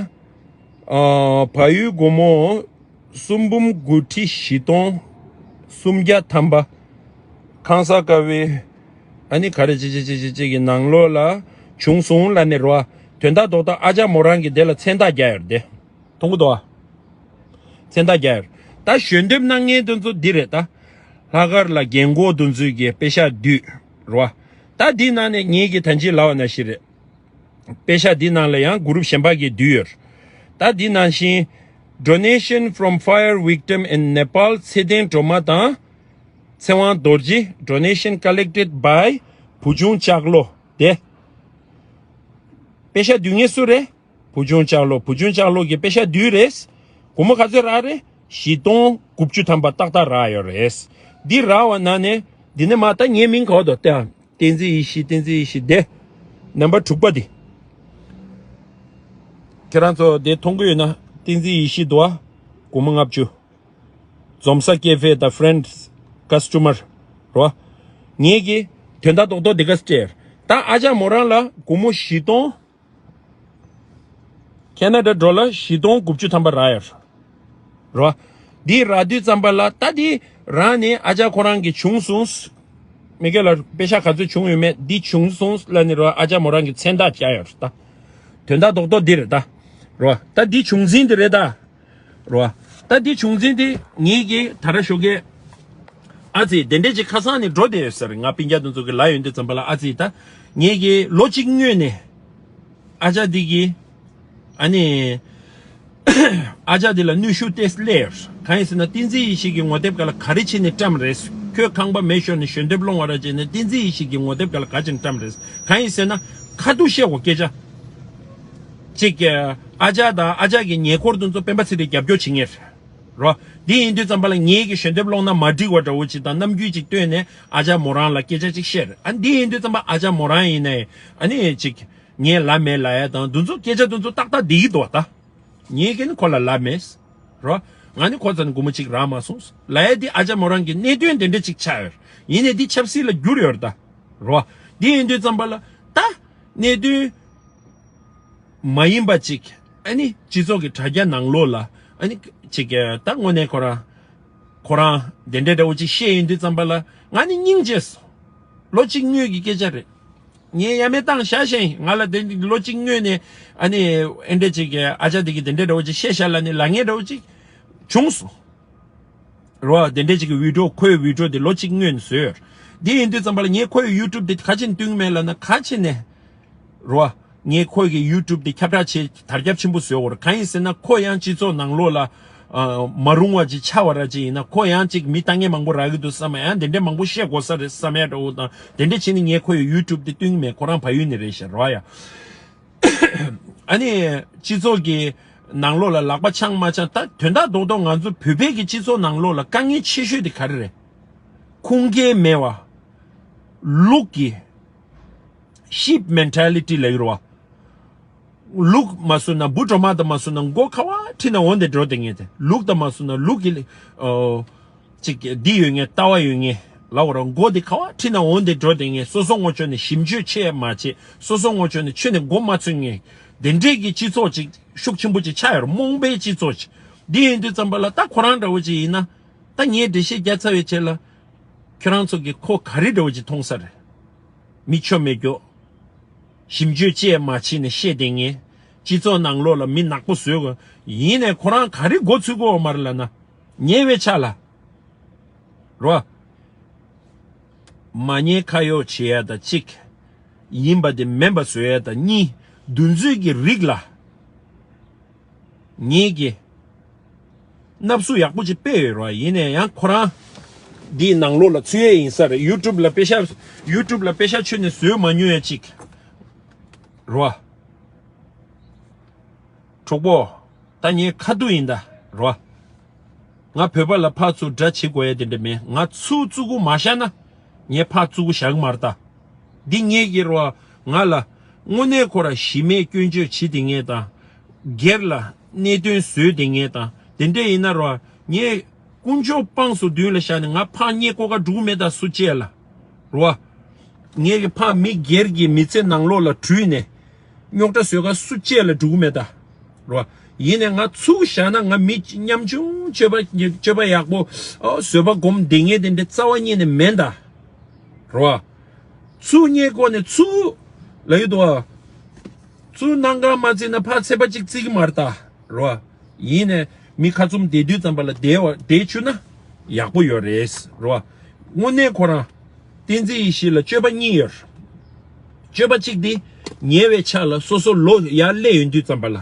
ཨ། བལ་ཡུལ་སྒོར་མོ་གསུམ་འབུམ་དགུ་ཁྲི་བཞི་སྟོང་སུམ་བརྒྱ་ཐམ་པ། ཁང་གསར་ཀ་བའི། ཨ་ནི་ག་རེ་ཅི་ཅི་ཅི་ཅི་ཅི་གི་ནང་ལོགས་ལ་བྱུང་སོང་ལབ་ནས་རོ། དོན་དག་རྡོག་རྡོག་ཨ་ཅག་མོ་རང་གིས་དེ་ལ་མཚན་རྟགས་རྒྱག་ཡོད་རེད་དེ། མཐོང་གི་འདུག་ཨ། མཚན་རྟགས་རྒྱག་ཡོད་རེད། ད་ཞལ་འདེབས་གནང་མཁན་དེ་ཚོ་འདི་རེད་ད། ལྷག་དཀར་ལ་རྒན་གོག་དེ་ཚོས་ཀྱི་པེ་ཤག་བསྡུས་རོ། ད་འདི་ནང་ནས་ངེད་ཀྱིས་ད་ཅི་ལབ་པ་ནང་བཞིན་རེད། པེ་ཤག་འདི་ནང་ལ་ཡང་གུ་རུབ་གཞན་པ་གིས་བསྡུས་ཡོད། ད་འདི་ནང་བཞིན། Donation from fire victim in Nepal ཚེ་བརྟན་སྒྲོལ་མ་དང་། ཚེ་དབང་རྡོ་རྗེ། Donation collected by བུ་ཆུང་ལྕགས་ལོ་དེ། པེ་ཤག་བསྡུས་མཁན་སུ་རེད། བུ་ཆུང་ལྕགས་ལོ། བུ་ཆུང་ལྕགས་ལོ་གིས་པེ་ཤག་བསྡུས་རེད། སྒོར་མོ་ག་ཚོད་རག་རེད། བཞི་སྟོང་དགུ་བཅུ་ཐམ་པ་ཏག་ཏག་རག་ཡོད་རེད། འདི་རག་པ་ནང་ནས་འདི་ནས་མ་ད་ངའི་མིང་ག་བ་འདུག་ལྟ། བསྟན་འཛིན་ཡེ་ཤེས། བསྟན་འཛིན་ཡེ་ཤེས་དེ། ནམ་བར་དྲུག་པ་འདི། ཁྱེད་རང་ཚོ་དེ་མཐོང་གི་ཡོད་ན་བསྟན་འཛིན་ཡེ་ཤེས་འདུག་ཨ། སྒོར་མོ་ལྔ་བཅུ། འཛོམས་ས་ཀེ་ཧྥེ་དང་friends customer རོ། ངེད་ཀྱིས་དོན་དག་རྡོག་རྡོག་འདི་ག་སྤྲད། ད་ཨ་ཅག་མོ་རང་ལ་སྒོར་མོ་བཞི་སྟོང་། ཁེ་ན་ཌ་ཌོ་ལར་བཞི་སྟོང་དགུ་བཅུ་ཐམ་པ་རག་ཡོད་རོ། འདི་རག་དུས་ཙམ་པ་ལ་ད་འདི་རག་ནས་ཨ་ཅག་ཁོ་རང་གིས་བྱུང་སོང་། མི་སྒེར་ལ་པེ་ཤག་ག་ཚོད་བྱུང་ཡོད་མེད་འདི་བྱུང་སོང་ལབ་ནས་རོ། ཨ་ཅག་མོ་རང་གིས་མཚན་རྟགས་བརྒྱབ་ཡོད་རེད་ད། དོན་དག་རྡོག་རྡོག་འདི་རེད་ད། རོ། ད་འདི་བྱུང་འཛིན་འདི་རེད་ད། རོ། ད་འདི་བྱུང་འཛིན་འདི་ངེད་ཀྱིས་ད་ར་ཞོགས་ཀས། ཨ་ཙི་དེ་འདྲས་ཅིག་ཁ་སང་ནས་འགྲོ་བསྡད་ཡོད་ཟེར། ང་སྤུན་ཀྱག་དེ་ཚོ་གིས་ལབ་ཡོང་དུས་ཙམ་པ་ལ་ཨ་ཙི་ད། ངེད་ཀྱིས་ལོ་གཅིག་སྔོན་ནས། ཨ་ཅག་འདི་གིས། ཨ་ནི། ཨ་ཅག་འདི་ལ་གནོན་ཤུགས་ཏོག་ཙམ་སླེབས་ཡོད། གང་ཡིན་ཟེར་ན་བསྟན་འཛིན་ཡེ་ཤེས་ཀྱི་ངོ་དེབ་སྒང་ལ་ག་རེ་བྱས་ནས་བཀྲམ་རེད། ཁོས་ཁང་པ་མེ་ཤོར་ནས་ཞལ་འདེབས་སློང་བ་ར་བྱས་ནས་བསྟན་འཛིན་ཡེ་ཤེས་ཀྱི་ངོ་དེབ་སྒང་ལ་ག་བྱས་ནས་བཀྲམ་རེད། གང་ཡིན་ཟེར་ན། ཁ་ཐུག་བཤད་དགོས་སྐད་ཆ། གཅིག་གིས་ཨ་ཅག་དང་ཨ་ཅག་གི་ཉེ་འཁོར་དེ་ཚོ་སྤེན་པ་ཚེ་རིང་རྒྱབ་སྐྱོར་བྱེད་མཁན་རེད། རོ། འདི་ཡིན་དུས་ཙམ་པ་ལ་ངེད་ཀྱིས་ཞལ་འདེབས་སློང་ན་མ་འགྲིག་པ་འདྲ་བོ་ཅིག་དང་རྣམ་འགྱུར་ཅིག་སྟོན་ནས་ཨ་ཅག་མོ་རང་ལ་སྐད་ཆ་ཅིག་བཤད། ཨ་འདི་ཡིན་དུས་ཙམ་པ་ཨ་ཅག་མོ་རང་ཡིན་ནའི་ཨ་ནི་ཅིག་ངས་ལབ་མེད་ལབ་ཡ་དང་འདི་ཚོ་སྐད་ཆ་འདི་ཚོ་ཏག་ཏག་བསྡད་ཀྱི་འདུག་བ་ད། ངེད་ཀྱིས་ནི་ཁོ་ལ་ལབ་མེད། རོ། ང་ནི་ཁོ་ཚོ་ནི་སྒོར་མོ་གཅིག་རག་མ་སོང་། ལ་ཡ་འདི་ཨ་ཅག་མོ་རང་གི་གནད་དོན་དེ་འདྲ་ཅིག་ཆགས་ཡོད། ཡིན་ནའི་འདི་ཆབ་སྲིད་ལ་བསྒྱུར་ཡོད་རེད་ད། རོ། འདི་ཡིན་དུས་ཙམ་པ་ལ་ད་གནད་དོན་མ་ཡིན་པ་ཅིག་ཨ་ནི་སྤྱི་ཚོགས་ཀྱི་དྲ་རྒྱ་ནང་ལོགས་ལ་ཨ་ནི་ཅིག་ད་དངོས་གནས་ཁོ་རང་ཁོ་རང་དེ་འདྲ་འདྲ་བོ་ཅིག་བཤད་ཡིན་དུས་ཙམ་པ་ལ་ང་ནི་སྙིང་རྗེ་སོང་། ལོ་གཅིག་སྔོན་གྱི་སྐད་ཆ་རེད། ངས་ཡ་མེད་བཏང་བཞག་ཤེས་ང་ལ་དེ་ལོ་གཅིག་སྔོན་ནས་ཨ་ནི་ཨེ་འདྲ་ཅིག་གི་ཨ་ཅག་དེ་གི་དེ་འདྲ་འདྲ་བོ་ཅིག་བཤད་བཞག་ལ་ནི་ལ་ངས་འདྲ་བོ་ཅིག་བྱུང་སོང་། རོ། དེ་འདྲ་ཅིག་གི་བི་ཌིའོ་ཁོའི་བི་ཌིའོ་དེ་ལོ་གཅིག་སྔོན་ནས་བཟོས་ཡོད། དེ་ཡིན་དུས་ཙམ་པ་ལ་ངས་ཁོའི་ཡུ་ཊུབ་དེ་ག་ཅིག་ནས་བཏུང་མེད་ལ་ན་ག་ཅིག་ནས། རོ། ངས་ཁོ་གི་ཡུ་ཊུབ་དེ་ཁྱབ་བསྒྲགས་བྱེད་དར་ཁྱབ་ཆེན་པོ་བཟོས་ཡོད་རེད། གང་ཡིན་ཟེར་ན་ཁོ་ཡང་སྤྱི་ཚོགས་ནང་ལོགས་ལ་ཨ་མ་རུང་བ་ཅིག་ཆགས་པ་ར་ཅིག་ཡིན་ན་ཁོ་ཡང་ཅིག་མི་ལྟ་མཁན་མང་པོ་རག་གི་འདུག་བསམ་ཡང་དེ་འདྲ་མང་པོ་བཤད་དགོས་ས་རེད་བསམ་ཡ་འདྲ་བོ་དང་དེ་འདྲ་བྱས་ནས་ངས་ཁོ་ཡི་ཡུ་ཊུབ་དེ་བཏུང་མེད། ཁོ་རང་བལ་ཡུལ་ནས་རེད་ཤག་རོ་ཡ། ཨ་ནི་སྤྱི་ཚོགས་ཀྱི་ནང་ལོགས་ལ་ལག་པ་འཆང་མ་འཆང་ད་དོན་དག་རྡོག་རྡོག་ང་ཚོ་བོད་པའི་གི་སྤྱི་ཚོགས་ནང་ལོགས་ལ་དཀའ་ངལ་ཆེ་ཤོས་དེ་ག་རེ་རེད། ཁུངས་སྐྱེལ་མེད་པ། ལུག་གི་ཤིབ་མེན་ཊེ་ལི་ཊི་ལབ་ཀྱི་རེད་བ། ལུག་མ་བཟོས་ན་འབུ་གྲོག་མ་དང་མ་བཟོས་ན་མགོ་ཁ་བ་ཁྲིད་ན་འོ་འདི་འགྲོ་བསྡད་མཁན་དེ་ལུག་དང་མ་བཟོས་ན་ལུག་གི་ཨོ། ཅིག་འདི་ཡོད་མཁན་ལྟ་བ་ཡོད་མཁན་ལ་འོ་རང་མགོ་འདི་ཁ་བ་ཁྲིད་ན་འོ་འདི་འགྲོ་བསྡད་མཁན་སོ་སོ་ངོ་ཆོད་ནས་ཞིབ་འཇུག་ཆེ་མ་བྱེད་སོ་སོ་ངོ་ཆོད་ནས་ཆོས་ནས་མགོ་མ་ཚོས་མཁན་དེ་འདྲས་ཀྱི་སྤྱི་ཚོགས་ཅིག་ཤུགས་ཆེན་པོ་ཅིག་ཆགས་ཡོད་རེད། རྨོངས་པའི་སྤྱི་ཚོགས་ཅིག་འདི་ཡིན་དུས་ཙམ་པ་ལ་ད་ཁོ་རང་འདྲ་བོ་ཅིག་ཡིན་ན་ད་ངས་འགྲེལ་བཤད་རྒྱག་ཚར་བའི་རྗེས་ལ་ཁྱོད་རང་ཚོ་གིས་ཁོ་ག་རེ་འདྲ་བོ་ཅིག་མཐོང་ས་རེད། མི་ཆོ་མེད་རྒྱོ། ཞིབ་འཇུག་ཅེས་མ་བྱས་ནས་བཤད་བསྡད་མཁན། སྤྱི་ཚོགས་ནང་ལོགས་ལ་མི་ནག་པོ་བཟོས་དགོས། ཡིན་ནས་ཁོ་རང་ག་རེ་མགོ་ཚོས་དགོས་མ་རེད་ལབ་ན། ཉེ་བའི་ཆ་ལ། རོ། མ་ཉེས་ཁ་གཡོགས་བྱེད་ཡ་དང་གཅིག་ཡིན་པ་དེ་མིན་པ་བཟོ་ཡ་དང་གཉིས། འདུ་འཛོམས་ཀྱི་རིགས་ལ། ངེད་ཀྱི་སྣབས་སུ་ཡག་པོ་ཅིག་སྤེལ་ཡོད་རོ། ཡིན་ནས་ཡང་ཁོ་རང་འདིའི་ནང་ལོགས་ལ་ཚུད་ཡས་ཡིན་ས་རེད། ཡུ་ཊུབ་ལ་པེ་ཤ་ཡུ་ཊུབ་ལ་པེ་ཤ་ཆུ་ནས་བཟོས་མ་མྱོང་ཡ་ཅིག་རོ། གྲོགས་པོ། ད་ངའི་ཁ་ཐུག་ཡིན་ད་རོ། ང་བོད་པ་ལ་ཕར་ཚུར་དགྲ་བྱེད་དགོས་ཡ་དེ་འདྲ་མེད། ང་ཚུར་བཙུགས་གུ་མ་བཞག་ན། ངས་ཕར་བཙུགས་གུ་བཞག་གི་མ་རེད་ད། འདི་ངེད་ཀྱི་རོ། ང་ལ་དངོས་གནས་ཁོ་ར་གཞི་མེད་སྐྱོན་བརྗོད་བྱེད་དེ་ངེད་དང་། སྒེར་ལ་གནད་དོན་བཟོས་དེ་ངེད་དང་། དེ་འདྲ་ཡིན་ན་རོ། ངས་དཀོན་མཆོག་དཔང་སུ་མདུན་ལ་བཞག་ནས་ང་ཕར་རྙེད་ཀོ་ཀ་འགྲོ་གི་མེད་ད་སུ་བཅས་ལ། རོ། ངེད་ཀྱི་ཕར་མི་སྒེར་གྱི་མི་ཚེ་ནང་ལོགས་ལ་དྲུད་ནས། རྙོག་དྲ་བཟོས་ག་སུ་བཅས་ལ་འགྲོ་གི་མེད་ད། རོ། ཡིན་ནས་ང་ཚུགས་བཞག་ན་ང་མི་ཉམ་ཆུང་སྤྱོད་པ་སྤྱོད་པ་ཡག་པོ་ཨོ་བཟོད་པ་སྒོམ་བསྡད་ངེས་དེ་འདྲ་རྩ་བ་ཉིད་ནས་མེད་ད། རོ། ཚུགས་རྙེད་སྐོར་ནས་ཚུགས་ལ་ཡོད་དོ། ཚུགས་གནང་ག་མ་བརྩིས་ན་ཕར་ཚད་པ་གཅིག་བརྩི་གི་མ་རེད་ད། རོ། ཡིན་ནས་མི་ཁ་བཙུམ་བསྡད་དུས་ཙམ་པ་ལ་བསྡད་བ་བསྡད་བཅུག་ན་ཡག་པོ་ཡོད་རེད། རོ། དངོས་གནས་ཁོ་རང་བསྟན་འཛིན་ཡེ་ཤེས་ལ་སྤྱོད་པ་གཉིས་ཡོད། སྤྱོད་པ་གཅིག་དེ་ཉེ་བའི་ཆ་ལ་སོ་སོ་ལོ་ཡར་སླེབས་ཡོང་དུས་ཙམ་པ་ལ།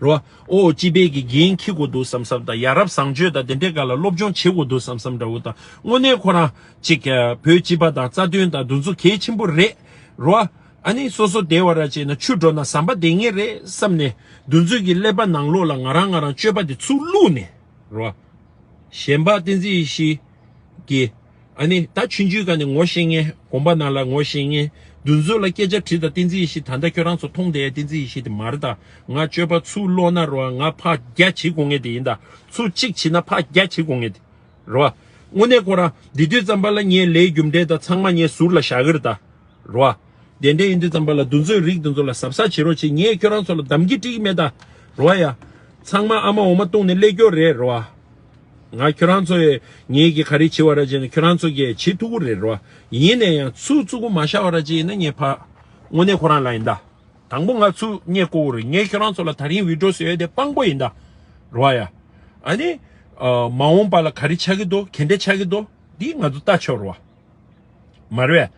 རོ། ཨོ་སྤྱི་པའི་གི་འགན་འཁྱེར་དགོས་འདུག་བསམ་བསམ་དང་ཡ་རབས་བཟང་སྤྱོད་དང་དེ་འདྲའི་སྒང་ལ་སློབ་སྦྱོང་བྱེད་དགོས་འདུག་བསམ་བསམ་འདྲ་བོ་དང་དངོས་གནས་ཁོ་རང་ཅིག་བོད་སྤྱི་པ་དང་རྩ་དོན་དང་འདུ་འཛོམས་གལ་ཆེན་པོ་རེད། རོ། ཨ་ནི་སོ་སོ་བདེ་བ་ར་བྱས་ན་ཆུ་འགྲོ་ན་ཟམ་པ་བདེ་ངེས་རེད་བསམ་ནས་འདུ་འཛོམས་ཀྱི་ཀླད་པ་ནང་ལོགས་ལ་ང་རང་ང་རང་སྤྱོད་པ་དེ་ཚུར་བླུགས་ནས། རོ། གཞན་པ་བསྟན་འཛིན་ཡེ་ཤེས་ཀྱི། ཨ་ནི་ད་ཆུང་ཆུང་སྒང་ནས་ངོ་ཤེས་མཁན་དགོན་པ་ནང་ལ་ངོ་ཤེས་མཁན་འདུ་འཛོམས་ལ་སྐད་ཆ་དྲིས་དང་བསྟན་འཛིན་ཡེ་ཤེས་ད་ལྟ་ཁྱོད་རང་ཚོ་མཐོང་བསྡད་ཡ་བསྟན་འཛིན་ཡེ་ཤེས་དེ་མ་རེད་ད། ང་སྤྱོད་པ་ཚུར་ལོག་ན་རོ་ང་ཕར་རྒྱ་བྱེད་དགོས་ངེས་དེ་ཡིན་ད། ཚུར་གཅིག་བྱེད་ན་ཕར་རྒྱ་བྱེད་དགོས་ངེས་དེ། རོ། དངོས་གནས་ཁོ་རང་འདི་དུས་ཙམ་པ་ལ་ངའི་ལས་རྒྱུ་འབྲས་དང་ཚང་མ་ངའི་ཟུར་ལ་བཞག་གི་རེད་ད། རོ། དེ་འདྲ་ཡིན་དུས་ཙམ་པ་ལ་འདུ་འཛོམས་རིགས་འདི་ཚོ་ལ་གཟབ་གཟབ་བྱེད་རོགས་བྱེད། ངས་ཁྱོད་རང་ཚོ་ལ་གདམ་གྱི་སྤྲད་ཀྱི་མེད་ད། རོ་ཡ། ཚང་མ་ཨ་མ་འོ་མ་བཏུང་ནས་སླེབས་རྒྱུ་རེད་རོ། ང་ཁྱོད་རང་ཚོ་ཡི་ངེད་ཀྱི་ག་རེ་བྱེད་བ་ར་བྱས་ན་ཁྱོད་རང་ཚོ་གིས་བྱེད་ཐུབ་ཀྱི་རེད་རོ། ཡིན་ནས་ཡང་ཚུགས་ཚུགས་པོ་མ་བཞག་པ་ར་བྱས་ན་ངས་ཕ། དངོས་གནས་ཁོ་རང་ལ་ཡིན་ད། དང་པོ་ང་ཚུགས་རྙེད་དགོས་རེད། ངས་ཁྱོད་རང་ཚོ་ལ་ད་རིང་བི་ཌིའོ་བཟོས་ཡོད་དེ་དཔང་པོ་ཡིན་ད། རོ་ཡ། ཨ་ནི། ཨ། མ་འོངས་པ་ལ་ག་རེ་ཆགས་ཀྱི་འདུག་ག་འདྲ་ཆགས་ཀྱི་འདུག་འདི་ང་ཚོ་ལྟ་ཆོག་རོ། མ་རེད།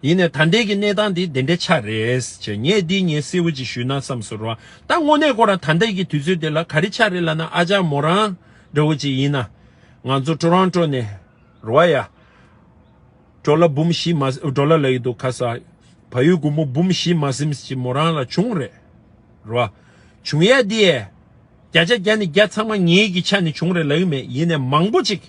ཡིན་ནའི་ད་ལྟའི་གི་གནས་སྟངས་འདི་དེ་འདྲའི་ཆགས་རེད་ཅེས་ངས་འདི་ངས་གསལ་བོ་ཅིག་ཞུས་ན་བསམ་སོང་རོ། ད་དངོས་གནས་ཁོ་རང་ད་ལྟའི་གི་དུས་ཚོད་དེ་ལ་ག་རེ་ཆགས་རེད་ལབ་ན་ཨ་ཅག་མོ་རང་འདྲ་བོ་ཅིག་ཡིན་ན། ང་ཚོ་ཊོ་རོན་ཊོ་ནས་རོ་ཡ། ཌོ་ལར་འབུམ་བཞི་མ་ཌོ་ལར་ལབ་ཀྱི་འདུག་ཁ་ས། བལ་ཡུལ་སྒོར་མོ་འབུམ་བཞི་མ་ཟིན་ཅིག་མོ་རང་ལ་བྱུང་རེད། རོ། བྱུང་ཡ་འདི། བརྒྱ་ཆ་བརྒྱ་ནས་བརྒྱ་ཚང་མ་ངེད་ཀྱི་ཆ་ནས་བྱུང་རེད་ལབ་ཀྱི་མེད། ཡིན་ནའི་མང་པོ་ཅིག་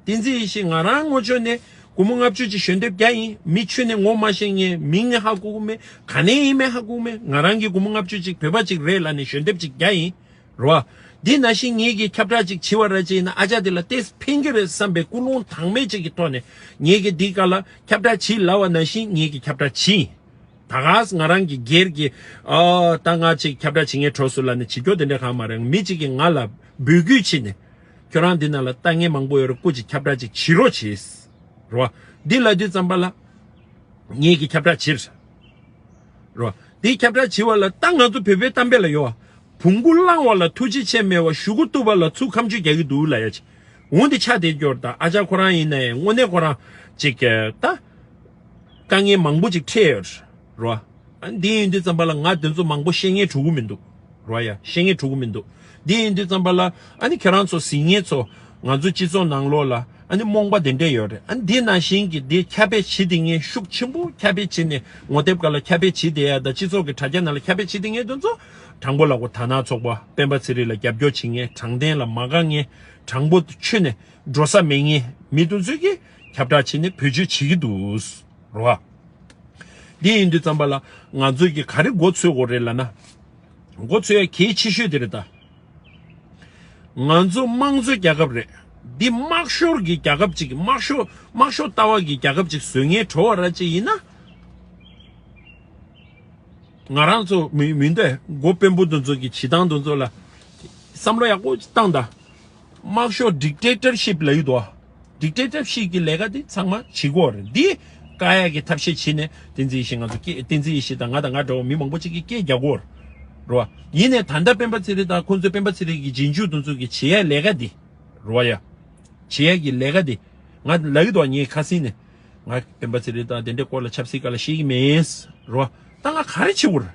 བསྟན་འཛིན་ཡེ་ཤེས་ང་རང་ངོ་ཆོད་ནས་སྒོར་མོ་ལྔ་བཅུ་ཅིག་ཞལ་འདེབས་རྒྱག་ཡིན། མི་ཁྱོན་ནས་ངོ་མ་ཤེས་མཁན་མིང་ངས་ཧ་གོ་གི་མེད། ག་ནས་ཡིན་མིན་ཧ་གོ་གི་མེད། ང་རང་གིས་སྒོར་མོ་ལྔ་བཅུ་ཅིག་བོད་པ་ཅིག་རེད་ལབ་ནས་ཞལ་འདེབས་ཅིག་རྒྱག་ཡིན། རོ། འདི་ནང་བཞིན་ངེད་ཀྱིས་ཁྱབ་བསྒྲགས་ཅིག་བྱེད་པ་ར་ཅིག་ཡིན་ན་ཨ་ཅག་དེ་ལ་ཏོག་ཙམ་ཕན་གྱི་རེད་བསམ་པའི་ཀུན་སློང་དྭངས་མེད་ཅིག་གི་ཐོག་ནས་ངེད་ཀྱིས་འདི་ག་ལ་ཁྱབ་བསྒྲགས་བྱེད་ལབ་པ་ནང་བཞིན་ངེད་ཀྱིས་ཁྱབ་བསྒྲགས་བྱེད་ཡིན། ད་ག་ང་རང་གི་སྒེར་གྱི་ཨ་ད་ང་ཅིག་ཁྱབ་བསྒྲགས་བྱེད་མཁན་གྲོགས་སུ་ལ་ནི་བྱེད་སྐྱོ་དེ་འདྲ་གང་མ་རེད། མི་གཅིག་གིས་ང་ལ་འབོད་སྐུལ་བྱས་ནས་ཁྱོད་རང་འདི་ནང་ལ་ལྟ་མཁན་མང་པོ་ཡོད་རེད། སྐུ་མཁྱེན་ཁྱབ་བསྒྲགས་ཅིག་བྱེད་རོགས་བྱེད་རོགས། འདི་ལ་དུས་ཙམ་པ་ལ་ངེད་ཀྱིས་ཁྱབ་བསྒྲགས་བྱེད་རོགས། འདི་ཁྱབ་བསྒྲགས་བྱེད་པ་ལ་ད་ང་ཚོ་བོད་པའི་གཏམ་དཔེ་ལ་ཡོད་བ། བོང་བུ་བླངས་པ་ལ་ཐུགས་རྗེ་ཆེ་མེད་པ་གཞུ་གུ་གཏུབ་པ་ལ་ཚུར་ཁ་མཆུ་རྒྱག་གི་འདུག་ལབ་ཡ་ཅིག་འོ་འདི་ཆགས་བསྡད་ཀྱི་ཡོད་རེད། ད་ཨ་ཅག་ཁོ་རང་ཡིན་ནའི་དངོས་གནས་ཁོ་རང་ཅིག་ད་དཀའ་ངལ་མང་པོ་ཅིག་འཕྲད་ཡོད་རེད་བ། ཨ་འདི་ཡིན་དུས་ཙམ་པ་ལ་ང་དེ་ཚོ་མང་པོ་བཤད་མཁན་འགྲོ་གི་མི་འདུག་རེད་བ། ཡ་བཤད་མཁན་འགྲོ་གི་མི་འདུག་འདི་ཡིན་དུས་ཙམ་པ་ལ་ཨ་ནི་ཁྱེད་རང་ཚོ་གཟིགས་མཁན་ཚོ་ང་ཚོ་སྤྱི་ཚོགས་ནང་ལོགས་ལ་ཨ་ནི་རྨོངས་པ་དེ་འདྲས་ཡོད་རེད། ཨ་ནི་འདི་ནང་བཞིན་གྱི་འདི་ཁྱབ་སྤེལ་བྱེད་བསྡད་མཁན་ཤུགས་ཆེན་པོ་ཁྱབ་སྤེལ་བྱེད་ནས་ངོ་དེབ་སྒང་ལ་ཁྱབ་སྤེལ་བྱེད་བསྡད་ཡ་དང་སྤྱི་ཚོགས་ཀྱི་དྲ་རྒྱ་ནང་ལ་ཁྱབ་སྤེལ་བྱེད་བསྡད་མཁན་དེ་ཚོ་དྲང་པོ་ལབ་དགོས། དར་ནག་ཚོགས་པ་སྤེན་པ་ཚེ་རིང་ལ་རྒྱབ་སྐྱོར་བྱེད་མཁན། དྲང་བདེན་ལ་མ་དགའ་མཁན། དྲང་པོ་ཆོས་ནས་འགྲོ་ས་མེད་མཁན་མི་དེ་ཚོས་ཀྱིས་ཁྱབ་བསྒྲགས་བྱས་ནས་བེད་སྤྱོད་བྱེད་ཀྱི་འདུག་རེད་བ། འདི་ཡིན་དུས་ཙམ་པ་ལ་ང་ཚོས་ཀྱིས་ག་རེ་མགོ་འཚོས་དགོས་རེད་ལབ་ན། མགོ་འཚོས་ཡ་གལ་ཆེ་ཤོས་དེ་རེད་ད། ང་ཚོ་དམངས་གཙོའི་རྒྱལ་ཁབ་རེད། འདི་དམག་ཤོར་གྱི་རྒྱལ་ཁབ་ཅིག་དམག་ཤོར་དམག་ཤོར་ལྟ་བ་གི་རྒྱལ་ཁབ་ཅིག་བཟོ་མཁན་གྲོགས་པོ་ར་ཅིག་ཡིན་ན། ང་རང་ཚོ་མི་མི་འདོད་མགོ་དཔོན་པོ་དེ་ཚོ་གི་བྱེད་སྟངས་དེ་ཚོ་ལ་བསམ་བློ་ཡག་པོ་བཏང་ད། དམག་ཤོར་ཌིག་ཊེ་ཊར་ཤིབ་ལབ་ཡོད་དོ། ཌིག་ཊེ་ཊར་ཤིབ་ཀྱི་ལས་ཀ་འདི་ཚང་མ་བྱེད་དགོས་རེད། འདི་བཀག་ཡག་གི་ཐབས་ཤེས་བྱས་ནས་བསྟན་འཛིན་ཡེ་ཤེས་ང་ཚོ་སྐད་བསྟན་འཛིན་ཡེ་ཤེས་དང་ང་དང་ང་འདྲ་བོ་མི་མང་པོ་ཅིག་གིས་སྐད་རྒྱག་གོ་རེད་བ། ཡིན་ནའི་ད་ལྟ་སྤེན་པ་ཚེ་རིང་དང་ཁོང་ཚོའི་སྤེན་པ་ཚེ་རིང་གི་རྗེས་འཇུག་དེ་ཚོ་གི་བྱེད་ཡག་ལས་ཀ་འདི་རེད་བ། ཡ། བྱེད་ཡག་གི་ལས་ཀ་འདི་ང་ལབ་ཀྱི་འདུག་ངས་ཁ་སང་ནས་ང་སྤེན་པ་ཚེ་རིང་དང་དེ་འདྲའི་སྐོར་ལ་ཆབ་སྲིད་སྒང་ལ་ཤེས་ཀྱི་མེད་རེད་བ། ད་ང་ག་རེ་བྱེད་དགོས་རེད།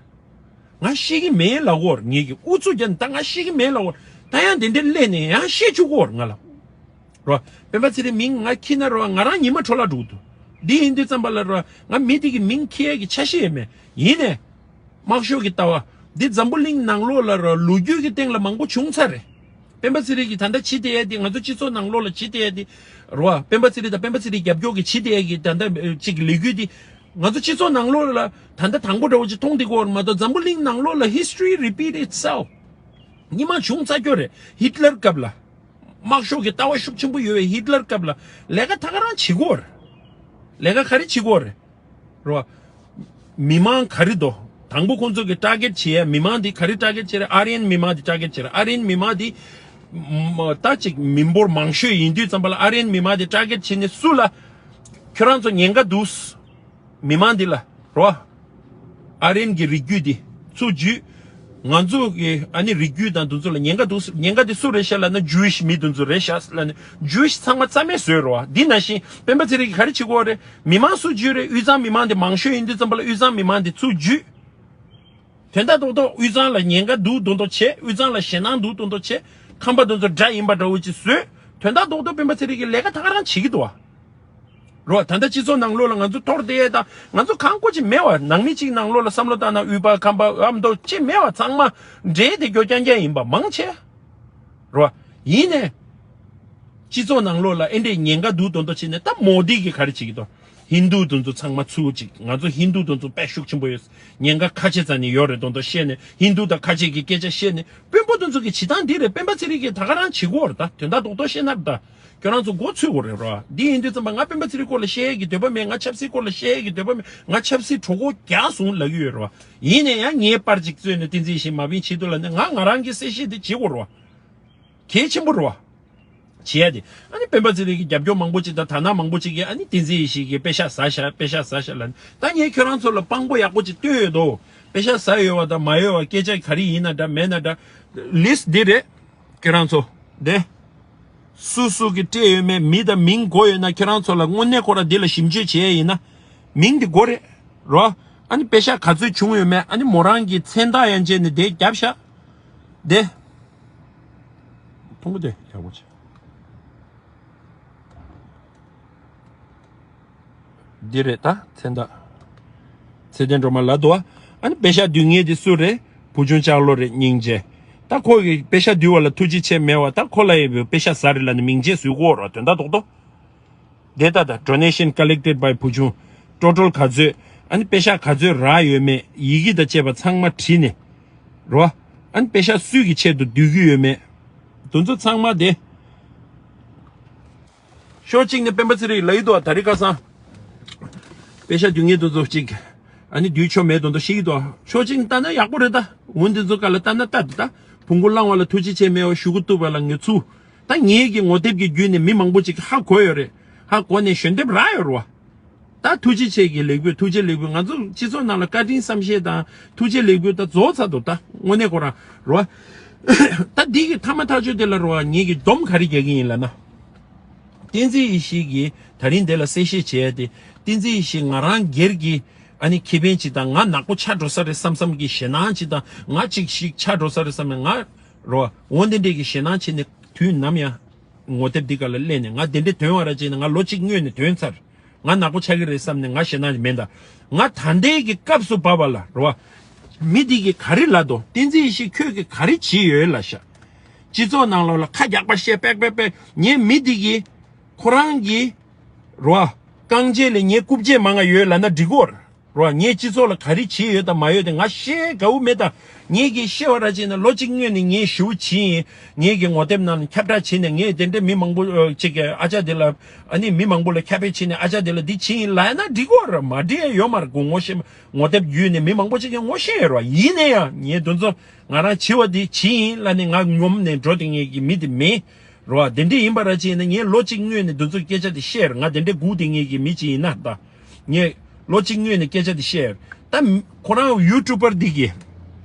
ང་ཤེས་ཀྱི་མེད་ལབ་ཀྱི་ཡོད་རེད། ངེད་ཀྱི་ཨུ་ཚུགས་རྒྱབ་ནས་ད་ང་ཤེས་ཀྱི་མེད་ལབ་ཀྱི་ཡོད་རེད། ད་ཡང་དེ་འདྲ་སླེབས་ནས་ཡང་བཤད་བཅུག་གི་ཡོད་རེད་ང་ལ། རོ། སྤེན་པ་ཚེ་རིང་མིང་ང་འཁྱེར་ན་རོ་ང་རང་ཉི་མ་འཕྲོ་བརླག་འགྲོ་གི་འདུག་འདི་ཡིན་དུས་ཙམ་པ་ལ་རོ་ང་མི་དེ་གི་མིང་འཁྱེར་ཡ་གི་ཆ་ཤས་ཡོད་མེད། ཡིན་ནའི། དམག་ཤོག་གི་ལྟ་བ། འདི་འཛམ་བུ་གླིང་ནང་ལོགས་ལ་རོ་ལོ་རྒྱུས་ཀྱི་སྟེང་ལ་མང་པོ་བྱུང་ཚར་རེད། སྤེན་པ་ཚེ་རིང་གི་ད་ལྟ་བྱེད་བསྡད་ཡ་དེ་ང་ཚོ་སྤྱི་ཚོགས་ནང་ལོགས་ལ་བྱེད་བསྡད་ཡ་དེ། རོ། སྤེན་པ་ཚེ་རིང་དང་སྤེན་པ་ཚེ་རིང་རྒྱབ་སྐྱོར་གྱི་བྱེད་བསྡད་ཡ་གི་ད་ལྟ་ཅིག་ལས་འགུལ་དེ། ང་ཚོ་སྤྱི་ཚོགས་ནང་ལོགས་ལ་ད་ལྟ་དང་པོ་འདྲ་བོ་ཅིག་མཐོང་བསྡད་ཀྱི་ཡོད་རེད་མ་གཏོགས་འཛམ་བུ་གླིང་ནང་ལོགས་ལ་history repeat itself། སྔོན་མ་བྱུང་ཚར་ཡོད་རེད། ཧི་ཊི་ལར་སྐབས་ལ། དམག་ཤོག་གི་ལྟ་བ་ཤུགས་ཆེན་པོ་ཡོད་པའི་ཧི་ཊི་ལར་སྐབས་ལ་ལས་ཀ་ད་ག་རང་བྱེད་ཀྱི་ཡོད་རེད། ལས་ཀ་ག་རེ་བྱེད་ཀྱི་ཡོད་རེད། རེད་བ། མི་མང་ག་རེ་འདུག་དང་པོ་ཁོང་ཚོ་གི་ཊར་གེ་ཊི་བྱེད་ཡ་མི་མང་འདི་ག་རེ་ཊར་གེ་ཊི་བྱེད་རེད། ཨ་རི་ཡན་མི་མང་འདི་ཊར་གེ་ཊི་བྱེད་རེད། ཨ་རི་ཡན་མི་མང་འདི་ད་ཅིག་མི་འབོར་མང་ཤོས་ཡིན་དུས་ཙམ་པ་ལ་ཨ་རི་ཡན་མི་མང་འདི་ཊར་གེ་ཊི་བྱེད་ནས་སུ་ལ། ཁྱོད་རང་ཚོ་ཉེན་ཁ་འདུག་མི་མང་འདི་ལ་རོ། ཨ་རི་ཡན་གྱི་རིགས་རྒྱུད་འདི་ཚུར་བརྒྱུད། ང་ཚོ་གི་ཨ་ནི་རིགས་རྒྱུད་དང་དེ་ཚོ་ལ་ཉེན་ཁ་འདུག་ཉེན་ཁ་འདི་སུ་རེད་ཤག་ལབ་ན་ཇུ་ཝིཤ་མི་དེ་ཚོ་རེད་ཤག་ལབ་ནས་ཇུ་ཝིཤ་ཚང་མ་རྩ་མེད་བཟོས་རོ། འདི་ནང་བཞིན་སྤེན་པ་ཚེ་རིང་གིས་ག་རེ་བྱེད་ཀྱི་ཡོད་རེད། མི་མང་སུ་བརྒྱུད་རེད། དབུས་གཙང་མི་མང་འདི་མང་ཤོས་ཡིན་དུས་ཙམ་པ་ལ་དབུས་གཙང་མི་མང་འདི་ཚུར་བརྒྱུད། དོན་དག་རྡོག་རྡོག་དབུས་གཙང་ལ་ཉེན་ཁ་འདུག་མདོག་མདོག་བྱས། དབུས་གཙང་ལ་ཞེད་སྣང་འདུག་མདོག་མདོག་བྱས། ཁམས་པ་དེ་ཚོ་དགྲ་ཡིན་པ་འདྲ་བོ་ཅིག་བཟོས། དོན་དག་རྡོག་རྡོག་སྤེན་པ་ཚེ་རིང་གིས་ལས་ཀ་ད་ག་རང་བྱེད་ཀྱི་འདུག་བ། རོ། ད་ལྟ་སྤྱི་ཚོགས་ནང་ལོགས་ལ་ང་ཚོ་ཐོར་བསྡད་ཡས་དང་ང་ཚོ་གང་གོ་ཅིག་མེད་བ། ནང་མི་གཅིག་ནང་ལོགས་ལ་བསམ་བློ་བཏང་ན་དབུས་པ་ཁམས་པ་ཨ་མདོག་ཅིག་མེད་བ། ཚང་མ་འདྲེས་བསྡད་རྒྱུ་རྐྱང་རྐྱང་ཡིན་པ་མང་ཆེ། རོ། ཡིན་ནའི། སྤྱི་ཚོགས་ནང་ལོགས་ལ་ཨེ་འདྲས་ཉེན་ཁ་འདུག་མདོག་མདོག་བྱས་ནས་ད་མོ་དི་གིས་ག་རེ་བྱེད་ཀྱི་འདུག་ཧིན་དུ་དེ་ཚོ་ཚང་མ་ཚུར་ཅིག་ང་ཚོ་ཧིན་དུ་དེ་ཚོ་དཔེ་ཤུགས་ཆེན་པོ་ཡོད། ཉེན་ཁ་ཁ་ཆེ་ཙམ་ནས་ཡོད་རེད་མདོག་མདོག་བཤད་ནས་ཧིན་དུ་དང་ཁ་ཆེ་གི་སྐད་ཆ་བཤད་ནས་དཔོན་པོ་དེ་ཚོ་གི་བྱེད་སྟངས་འདི་རེད། སྤེན་པ་ཚེ་རིང་གིས་ད་ག་རང་བྱེད་ཀྱི་ཡོད་རེད། ད་དོན་དག་རྡོག་རྡོག་བཤད་ན་རེད། ད་ཁྱོད་རང་ཚོ་མགོ་ཚོས་དགོས་རེད་རོ། འདི་ཡིན་དུས་ཙམ་པ་ང་སྤེན་པ་ཚེ་རིང་སྐོར་ལ་བཤད་ཡས་ཀྱི་འདོད་པ་མེད། ང་ཆབ་སྲིད་སྐོར་ལ་བཤད་ཡས་ཀྱི་འདོད་པ་མེད། ང་ཆབ་སྲིད་གྲོགས་པོ་རྒྱག་སོང་ལབ་ཀྱི་ཡོད་རེད་བ། ཡིན་ནའི་ཡང་ངའི་པར་ཅིག་བཙོས་ནས་བསྟན་འཛིན་ཡེ་ཤེས་མ་བིན་ཆེ་དུ་ལ་ནི་ང་ང་རང་གི་གསལ་བཤད་འདི་བྱེད་དགོས་རེད་བ། གལ་ཆེན་པོ་རེད་བ། བྱེད་ཡ་དེ། ཨ་ནི་སྤེན་པ་ཚེ་རིང་གི་རྒྱབ་སྐྱོར་མང་པོ་ཅིག་དང་དར་ནག་མང་པོ་ཅིག་གིས་ཨ་ནི་བསྟན་འཛིན་ཡེ་ཤེས་ཀྱིས་པེ་ཤག་ཟ་ཤག་པེ་ཤག་ཟ་ཤག་ལབ་ནས། ད་ངས་ཁྱོད་རང་ཚོ་ལ་དཔང་པོ་ཡག་པོ་ཅིག་སྟོན་ཡོད་དོ། པེ་ཤག་ཟ་ཡོད་བ་དང་མ་ཡོད་བ་སྐད་ཆ་ག་རེ་ཡིན་ན་འདྲ་མེད་ན་འདྲ། ལིསི་འདི་རེད། ཁྱོད་རང་ཚོ། དེ། སུ་སུ་གིས་སྤྲད་ཡོད་མེད་མི་དང་མིང་གོ་ཡོད་ན་ཁྱོད་རང་ཚོ་ལ་དངོས་གནས་ཁོ་རང་འདི་ལ་ཞིབ་འཇུག་བྱེད་ཡ་ཡིན་ན། མིང་འདི་གོ་རེད། རོ། ཨ་ནི་པེ་ཤག་ག་ཚོད་བྱུང་ཡོད་མེད་ཨ་ནི་མོ་རང་གི་མཚན་རྟགས་ཡང་བྱས་ནས་དེ་རྒྱབ་ཤག་དེ། ཕུང་པོ་དེ་ཡག་པོ་བྱས། འདི་རེད་ད་མཚན་རྟགས། ཚེ་བརྟན་སྒྲོལ་མ་ལབ་འདུག་ཨ། ཨ་ནི་པེ་ཤག་བསྡུ་མཁན་དེ་སུ་རེད། བུ་ཆུང་ལྕགས་ལོ་རེད་སྙིང་རྗེ། ད་ཁོ་གིས་པེ་ཤག་བསྡུ་བ་ལ་ཐུགས་རྗེ་ཆེ་མེད་བ། ད་ཁོ་ལ་ཡི་པེ་ཤག་ཟ་རེད་ལབ་ནས་མིང་ཆད་བཟོས་ཀྱི་ཡོད་རེད་བ། དོན་དག་རྡོག་རྡོག་དེ་ལྟ་ད་donation collected by བུ་ཆུང་། ཊོ་ཊལ་ག་ཚོད། ཨ་ནི་པེ་ཤག་ག་ཚོད་རག་ཡོད་མེད་ཡི་གེ་དང་བཅས་པ་ཚང་མ་བྲིས་ནས། རོ། ཨ་ནི་པེ་ཤག་སུས་ཀྱི་ཆེད་དུ་བསྡུ་གི་ཡོད་མེད། དེ་ཚོ་ཚང་མ་དེ། ཕྱོགས་གཅིག་ནས་སྤེན་པ་ཚེ་རིང་ལབ་ཡི་འདུག་ད་རེས་ཁ་སང་། པེ་ཤ་བསྡུ་མཁན་དེ་ཚོ་གཅིག་ཨ་ནི་བསྡུ་ཆོག་མེད་དོན་དུ་བཤད་ཀྱི་འདུག་ཕྱོགས་གཅིག་ནས་ལྟ་ན་ཡག་པོ་རེད་ད། འོན་ཏེ་ཚོ་ག་ལ་ལྟ་ན་ལྟ་འདི་ད། བོང་གུ་བླངས་པ་ལ་ཐུགས་རྗེ་ཆེ་མེད་པ་ཞུ་གི་བཏུབ་པ་ལ་ངེས་ཚུལ། ད་ངེད་ཀྱི་ངོ་དེབ་ཀྱི་བརྒྱུད་ནས་མི་མང་པོ་ཅིག་ཧ་གོ་ཡོད་རེད། ཧ་གོ་ནས་ཞལ་འདེབས་རག་ཡོད་རེད་བ། ད་ཐུགས་རྗེ་ཆེ་གི་ལེགས་འབུལ། ཐུགས་རྗེ་ལེགས་འབུལ། ང་ཚོ་སྤྱི་ཚོགས་ནང་ལ་བཀའ་དྲིན་བསམ་ཤེས་དང་ཐུགས་རྗེ་ལེགས་འབུལ་ད་རྫོགས་ཚར་འདུག་ད་དངོས་གནས་ཁོ་རང་རེད་བ། ད་འདི་གི་ཐ་མ་ཐག་ཆོད་དེ་ལ་རེད་བ། ངེད་ཀྱི་སྡོམ་ག་རེ་རྒྱག་གི་ཡིན་ལབ་ན། བསྟན་འཛིན་ཡེ་ཤེས་ཀྱིས་ད་རིང་འདི་ལ་གསལ་བཤད་བྱས་ཏེ། བསྟན་འཛིན་ཡེ་ཤེས་ང་རང་སྒེར་གྱི་ཨ་ནི་ཁེ་ཕན་ཅིག་དང་། ང་ནག་པོ་ཆགས་འགྲོ་ས་རེད་བསམ་བསམ་གྱི་ཞེད་སྣང་ཅིག་དང་། ང་ཅིག་ཞིག་ཆགས་འགྲོ་ས་རེད་བསམ་ནས་ང་རེད་བ། འོ་འདི་འདྲས་ཀྱི་ཞེད་སྣང་བྱས་ནས་དུས་ནམ་ཡང་ངོ་དེབ་འདི་ག་ལ་གླས་ནས། ང་དེ་འདྲས་ཐོན་པ་ར་བྱས་ནས་ང་ལོ་གཅིག་སྔོན་ནས་ཐོན་ཚར། ང་ནག་པོ་ཆགས་ཀྱི་རེད་བསམ་ནས་ང་ཞེད་སྣང་མེད་ད། ང་ད་ལྟའི་གི་སྐབས་སུ་བབས་པ་ལ་རེད་བ། མི་འདི་གིས་ག་རེ་ལབ་འདུག་བསྟན་འཛིན་ཡེ་ཤེས་ཁྱོད་ཀྱིས་ག་རེ་བྱས་ཡོད་ལབ་ཤག་སྤྱི་ཚོགས་ནང་ལོགས་ལ་ཁ་རྒྱག་པ་བཤད་པེག་པེག་པེག་ངས་མི་འདི་གིས་ཁོ་རང་གི་རེད་བ། རྐང་རྗེས་ལས་ངའི་རྐུབ་རྗེས་མང་ང་ཡོད་ལབ་ན་འགྲིག་གོ་རེད་བ། ངས་སྤྱི་ཚོགས་ལ་ག་རེ་བྱས་ཡོད་དང་མ་ཡོད་དེ་ང་བཤད་དགའ་བོ་མེད་ད། ངེད་ཀྱིས་ཤེས་པ་ར་བྱས་ན་ལོ་གཅིག་སྔོན་ནས་ངས་ཞུ་བྱས་ཡིན། ངེད་ཀྱི་ངོ་དེབ་ནང་ཁྱབ་བསྒྲགས་བྱས་ནས་ངས་དེ་འདྲ་མི་མང་པོ་ཨ་ཅིག་གི་ཨ་ཅག་དེ་ལ་ཨ་ནི་མི་མང་པོ་ལ་ཁྱབ་སྤེལ་བྱས་ནས་ཨ་ཅག་དེ་ལ་འདི་བྱས་ཡིན་ལབ་ན་འགྲིག་གོ་ར། མ་འགྲིག་ཡ་ཡོད་མ་རེད། ངོ་ཤེས་ངོ་དེབ་བརྒྱུད་ནས་མི་མང་པོ་ཅིག་གིས་ངོ་ཤེས་ཡོད་ར། ཡིན་ན་ཡང་ངས་དེ་ཚོ་ང་རང་བྱས་པ་འདི་བྱས་ཡིན་ལབ་ནས་ང་ངོམ་ནས་འགྲོ་དེ་ངེད་ཀྱི་མི་དེ་མིན། རེད་བ། དེ་འདྲས་ཡིན་པ་ར་བྱས་ན་ངས་ལོ་གཅིག་སྔོན་ནས་འདི་ཚོ་སྐད་ཆ་དེ་བཤད་ར། ང་དེ་འདྲས་སྒུག་དེ་ངེད་ཀྱི་མི་ཅིག་ཡིན་ན་ད། ངས་ལོ་གཅིག་སྔོན་ནས་སྐད་ཆ་དེ་བཤད་ར། ད་ཁོ་རང་ཡུ་ཊུབ་པར་འདི་གིས་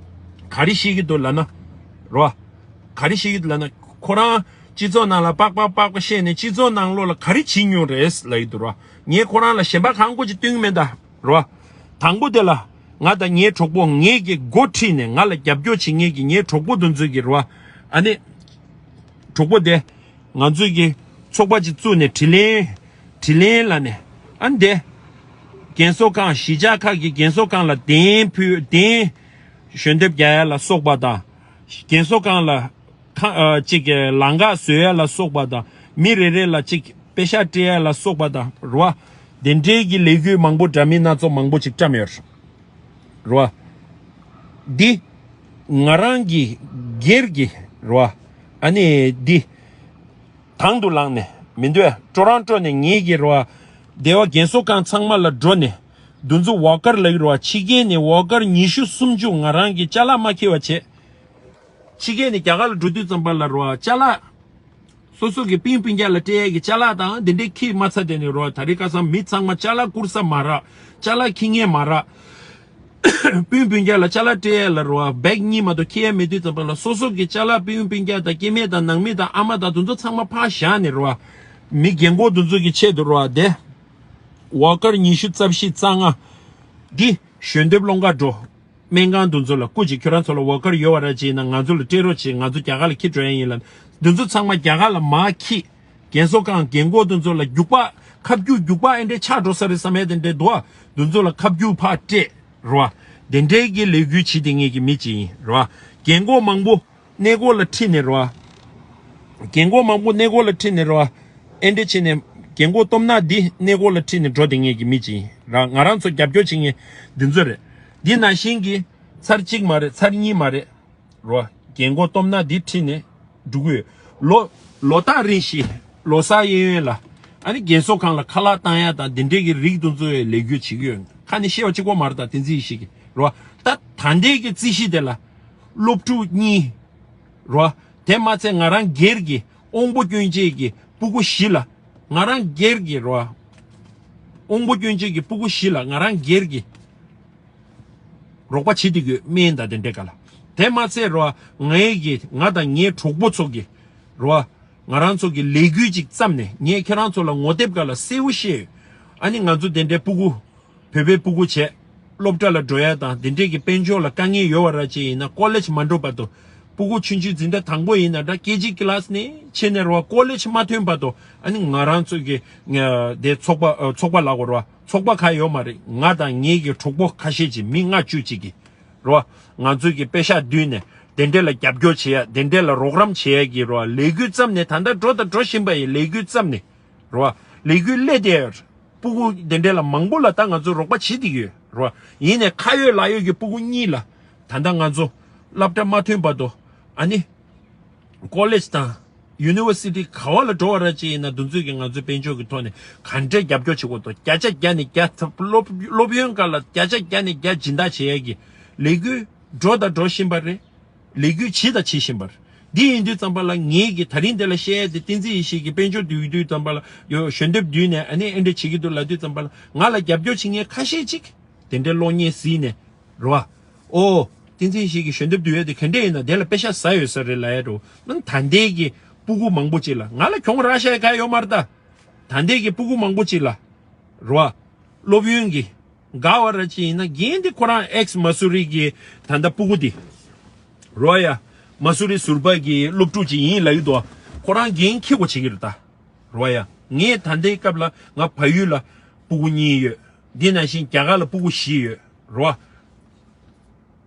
ག་རེ་བཤད་ཀྱི་འདུག་ལབ་ན། རེད་བ། ག་རེ་བཤད་ཀྱི་འདུག་ལབ་ན། ཁོ་རང་སྤྱི་ཚོགས་ནང་ལ་པག་པག་པག་པག་བཤད་ནས་སྤྱི་ཚོགས་ནང་ལོགས་ལ་ག་རེ་བྱེད་མྱོང་རེད་ལབ་ཀྱི་འདུག་ར། ངས་ཁོ་རང་ལ་ཞེན་པ་གང་དགོས་ཅིག་སྟོན་གྱི་མེད་ད། རེད་བ། དང་པོ་དེ་ལ་ང་དང་ངའི་གྲོགས་པོ། ངེད་ཀྱི་འགོ་ཁྲིད་ནས་ང་ལ་རྒྱབ་སྐྱོར་བྱེད་མཁན་གྱི་ངའི་གྲོགས་པོ་དེ་ཚོ་གིས་རེད་བ། ཨ་ནི། གྲོགས་པོ་དེ། ང་ཚོས་ཀྱི་ཚོགས་པ་ཅིག་བཙུགས་ནས་དྲིན་ལན། དྲིན་ལན་ལབ་ནས། ཨ་ནི་དེ། རྒན་གསོ་ཁང་། གཞིས་ཆགས་ཁག་གི་རྒན་གསོ་ཁང་ལ་གདན་ཕུལ། གདན་ཞལ་འདེབས་རྒྱག་ཡ་ལ་སོགས་པ་དང་། རྒན་གསོ་ཁང་ལ་ཁ་ཨ་ཅིག་གི་ལམ་ཁ་བཟོ་ཡ་ལ་སོགས་པ་དང་། མི་རེ་རེ་ལ་ཅིག་པེ་ཤག་སྤྲད་ཡ་ལ་སོགས་པ་དང་རེད་བ། དེ་འདྲའི་གི་ལས་འགུལ་མང་པོ་འདྲ་མིན་སྣ་ཚོགས་མང་པོ་ཅིག་བཀྲམ་ཡོད་རེད་བ། འདི་ང་རང་གི་སྒེར་གྱི་རེད་བ། ཨ་ནི་འདི་དང་དུ་བླངས་ནས་མི་འདོད། ཀྲོ་རོན་ཀྲོ་ནས་ངེད་ཀྱི་རེད་བ། སྡེ་བ་རྒན་གསོ་ཁང་ཚང་མ་ལ་འགྲོ་ནས། འདི་ཚོ་ཝོ་ཀར་ལབ་ཀྱི་རེད་བ། ཕྱི་རྒྱལ་ནས་ཝོ་ཀར་ཉི་ཤུ་སུམ་ཅུ་ང་རང་གི་ཅ་ལག་མ་འཁྱེར་བ་བྱས། ཕྱི་རྒྱལ་ནས་རྒྱ་གར་ལ་འགྲོ་དུས་ཙམ་པ་ལ་རེད་བ། ཅ་ལག་སོ་སོ་གི་སྤུན་སྤུན་ཀྱག་ལ་སྤྲད་ཡས་ཀྱི་ཅ་ལག་དང་དེ་འདྲའི་འཁྱེར་མ་ཚར་དེ་ནས་རེད་བ། ད་རེས་ཁ་སང་མི་ཚང་མ་ཅ་ལག་བསྐུར་ས་མ་རག་ཅ་ལག་འཁྱེར་མཁན་མ་རག་སྤུན་སྤུན་ཀྱག་ལ་ཅ་ལག་སྤྲད་ཡས་ལ་རེད་བ། བེག་གཉིས་མ་གཏོགས་འཁྱེར་ཡས་མེད་དུས་ཙམ་པ་ལ་སོ་སོ་གི་ཅ་ལག་སྤུན་སྤུན་ཀྱག་དང་སྐྱེ་དམན་དང་ནང་མི་དང་ཨ་མ་དང་དེ་ཚོ་ཚང་མ་ཕར་བཞག་ནས་རེད་བ། མི་རྒན་གོག་དེ་ཚོ་གི་ཆེད་དུ་རེད་བ། དེ་ཝོ་ཀར་ཉི་ཤུ་རྩ་བཞི་རྩ་ལྔ་འདི་ཞལ་འདེབས་སློང་ག་འགྲོ། སྨན་ཁང་དེ་ཚོ་ལ་སྐུ་མཁྱེན། ཁྱོད་རང་ཚོ་ལ་ཝོ་ཀར་ཡོད་པ་ར་བྱས་ན་ང་ཚོ་ལ་སྤྲད་རོགས་བྱེད། ང་ཚོ་རྒྱ་གར་ལ་འཁྱེར་འགྲོ་ཡ་ཡིན་ལབ། དེ་ཚོ་ཚང་མ་རྒྱ་གར་ལ་མར་འཁྱེར། རྒན་གསོ་ཁང་རྒན་གོག་དེ་ཚོ་ལ་རྒྱུག་པ། ཁ་རྒྱུག་རྒྱུག་པ་ཨེ་འདྲས་ཆགས་འགྲོ་ས་རེད་བསམ་ཡ་དེ་འདྲས་འདུག་ཨ། དེ་ཚོ་ལ་ཁ་རྒྱུག་ཕར་སྤྲད་རེད་བ། དེ་འདྲས་ཀྱི་ལས་འགུལ་བྱེད་དེ་ངེད་ཀྱི་མི་གཅིག་ཡིན་རེད་བ། རྒན་གོག་མང་པོ་གནས་སྐོར་ལ་ཁྲིད་ནས་རེད་བ། རྒན་གོག་མང་པོ་གནས་སྐོར་ལ་ཁྲིད་ནས་རེད་བ། ཨེ་འདྲས་བྱས་ནས་རྒན་གོག་སྟོབས་ན་འདི་གནས་སྐོར་ལ་ཁྲིད་ནས་འགྲོ་དེ་ངེད་ཀྱི་མི་གཅིག་ཡིན་ར། ང་རང་ཚོ་རྒྱབ་སྐྱོར་བྱེད་མཁན་འདི་ཚོ་རེད། འདི་ནང་བཞིན་གྱི་ཚར་གཅིག་མ་རེད། ཚར་གཉིས་མ་རེད། རོ། རྒན་གོག་སྟོབས་ན་འདི་ཁྲིད་ནས་འགྲོ་གི་ཡོད། ལོ། ལོ་རྟག་རིང་ཞིག་ལོ་གསར་གཡས་གཡོན་ལ། ཨ་ནི་རྒན་གསོ་ཁང་ལ་ཁ་ལག་བཏང་ཡ་དང་དེ་འདྲས་ཀྱི་རིགས་དེ་ཚོའི་ལས་འགུལ་བྱེད་ཀྱི་ཡོད། ཁ་ནས་བཤད་པ་གཅིག་པོ་མ་རེད་ད། བསྟན་འཛིན་ཡེ་ཤེས་ཀྱིས། རོ། ད་ད་ལྟའི་གི་རྩིས་གཞི་དེ་ལ། སློབ་ཕྲུག་གཉིས། རོ། དེ་མ་ཚད་ང་རང་སྒེར་གྱི་དབང་པོ་སྐྱོན་ཅན་གྱི་སྤུ་གུ་བཞི་ལ། ང་རང་སྒེར་གྱི་རོ། དབང་པོ་སྐྱོན་ཅན་གྱི་སྤུ་གུ་བཞི་ལ་ང་རང་སྒེར་གྱི། རོགས་པ་བྱེད་དེ་ཡོད། སྨན་དང་དེ་འདྲའི་སྒང་ལ། དེ་མ་ཚད་རོ། ངའི་གི་ང་དང་ངའི་གྲོགས་པོ་ཚོ་གི། རོ། ང་རང་ཚོ་གི་ལས་འགུལ་ཅིག་བརྩམས་ནས་ངས་ཁྱེད་རང་ཚོ་ལ་ངོ་དེབ་སྒང་ལ་གསལ་པོ་བཤད་ཡོད། ཨ་ནི་ང་ཚོ་དེ་འདྲའི་སྤུ་གུ། བོད་པའི་སྤུ་གུ་བྱས། སློབ་གྲྭ་ལ་འགྲོ་ཡ་དང་དེ་འདྲའི་གི་དཔལ་འབྱོར་ལ་དཀའ་ངལ་ཡོད་པ་ར་ཅིག་ཡིན་ན་ཀོ་ལེཇ་མ་འགྲོ་བར་དུ། སྤུ་གུ་ཆུང་ཆུང་འཛིན་གྲྭ་དང་པོ་ཡིན་ན་འདྲ། ཀེ་ཇི་ཀི་ལཱས་ནས་ཕྱིན་ནས་རོ། ཀོ་ལེཇ་མ་ཐོན་བར་དུ། ཨ་ནི་ང་རང་ཚོ་གི། ཨ། དེ་ཚོགས་པ། ཨ། ཚོགས་པ་ལབ་དགོས་རོ། ཚོགས་པ་གང་ཡོད་མ་རེད། ང་དང་ངེད་ཀྱི་གྲོགས་པོ་ཁ་ཤས་ཅིག་མི་ལྔ་བཅུ་ཅིག་གིས། རོ། ང་ཚོ་གི་པེ་ཤག་བསྡུས་ནས་དེ་འདྲས་ལ་རྒྱབ་སྐྱོར་བྱེད་ཡ། དེ་འདྲས་ལ་རོགས་རམ་བྱེད་ཡ་གི་རོ། ལས་འགུལ་བརྩམས་ནས་ད་ལྟ་འགྲོ་དང་འགྲོ་བཞིན་པ་ཡི་ལས་འགུལ་བརྩམས་ནས། རོ། ལས་འགུལ་སླེབས་བསྡད་ཡོད། སྤུ་གུ་དེ་འདྲས་ལ་མང་པོ་ལ་ད་ང་ཚོ་རོགས་པ་བྱེད་བསྡད་ཡོད། རོ། ཡིན་ནའི་ཁ་ཡོད་ལག་ཡོད་ཀྱི་སྤུ་གུ་གཉིས་ལ། ད་ལྟ་ང་ཚོ་སློབ་གྲྭ་མ་ཐོན་བར་དུ། ཨ་ནི། ཀོ་ལེཇ་དང་ཡུ་ནི་ཝར་སི་ཊི་ག་བ་ལ་འགྲོ་བ་ར་ཅིག་ཡིན་ན་འདི་ཚོས་ཀྱི་ང་ཚོའི་དཔལ་འབྱོར་གྱི་ཐོག་ནས་ག་འདྲས་རྒྱབ་སྐྱོར་བྱེད་དགོས་འདུག་བརྒྱ་ཆ་བརྒྱ་ནས་བརྒྱ་ཐ་སློབ་སློབ་ཡོན་སྒང་ལ་བརྒྱ་ཆ་བརྒྱ་ནས་བརྒྱ་སྦྱིན་བདག་བྱེད་ཡས་ཀྱི་ལས་འགུལ་འགྲོ་དང་འགྲོ་བཞིན་པ་རེད། ལས་འགུལ་བྱེད་དང་བྱེད་བཞིན་པ་རེད། འདི་ཡིན་དུས་ཙམ་པ་ལ་ངེད་ཀྱི་ད་རིང་འདི་ལ་བཤད་ཡས་དེ་བསྟན་འཛིན་ཡེ་ཤེས་ཀྱི་དཔལ་འབྱོར་བསྡུས་དུས་ཙམ་པ་ལ་ཡོ་ཞལ་འདེབས་བསྡུས་ནས་ཨ་ནི་ཨེ་འདྲས་བྱེད་ཀྱི་འདུག་ལབ་དུས་ཙམ་པ་ལ་ང་ལ་རྒྱབ་སྐྱོར་བྱེད་མཁན་ཁ་ཤས་ཅིག་དེ་འདྲའི་གློག་བརྙན་གཟིགས་ནས། རེད་བ། ཨོ། བསྟན་འཛིན་ཡེ་ཤེས་ཀྱི་ཞལ་འདེབས་བསྡུ་ཡས་དེ་ག་འདྲས་ཡིན་ན་དེ་ལ་པེ་ཤ་ཟ་ཡོད་ས་རེད་ལབ་ཡས་འགྲོ། ཨ་ནི་ད་ལྟའི་གི་སྤུ་གུ་མང་པོ་ཅིག་ལ་ང་ལ་གྱོང་རག་ཤག་ག་ཡོད་མ་རེད་ད། ད་ལྟའི་གི་སྤུ་གུ་མང་པོ་ཅིག་ལ། རེད་བ། སློབ་ཡོན་གྱི། དགའ་བ་ར་ཅིག་ཡིན་ན་རྒན་དེ་ཁོ་རང་ཨེགས་མ་སུ་རི་གི་ད་ལྟ་སྤུ་གུ་དེ། རེད་བ་ཡ། མ་སུ་རི་ཟུར་པ་གི་སློབ་ཕྲུག་ཅིག་ཡིན་ལབ་ཀྱི་འདུག་ཁོ་རང་རྒན་འཁྱེར་དགོས་བྱེད་ཀྱི་རེད་ད། རེད་བ་ཡ། ངས་ད་ལྟའི་སྐབས་ལ་ང་བལ་ཡུལ་ལ་སྤུ་གུ་གཉིས་ཡོད། འདི་ནང་བཞིན་རྒྱ་གར་ལ་སྤུ་གུ་བཞི་ཡོད། རེད་བ།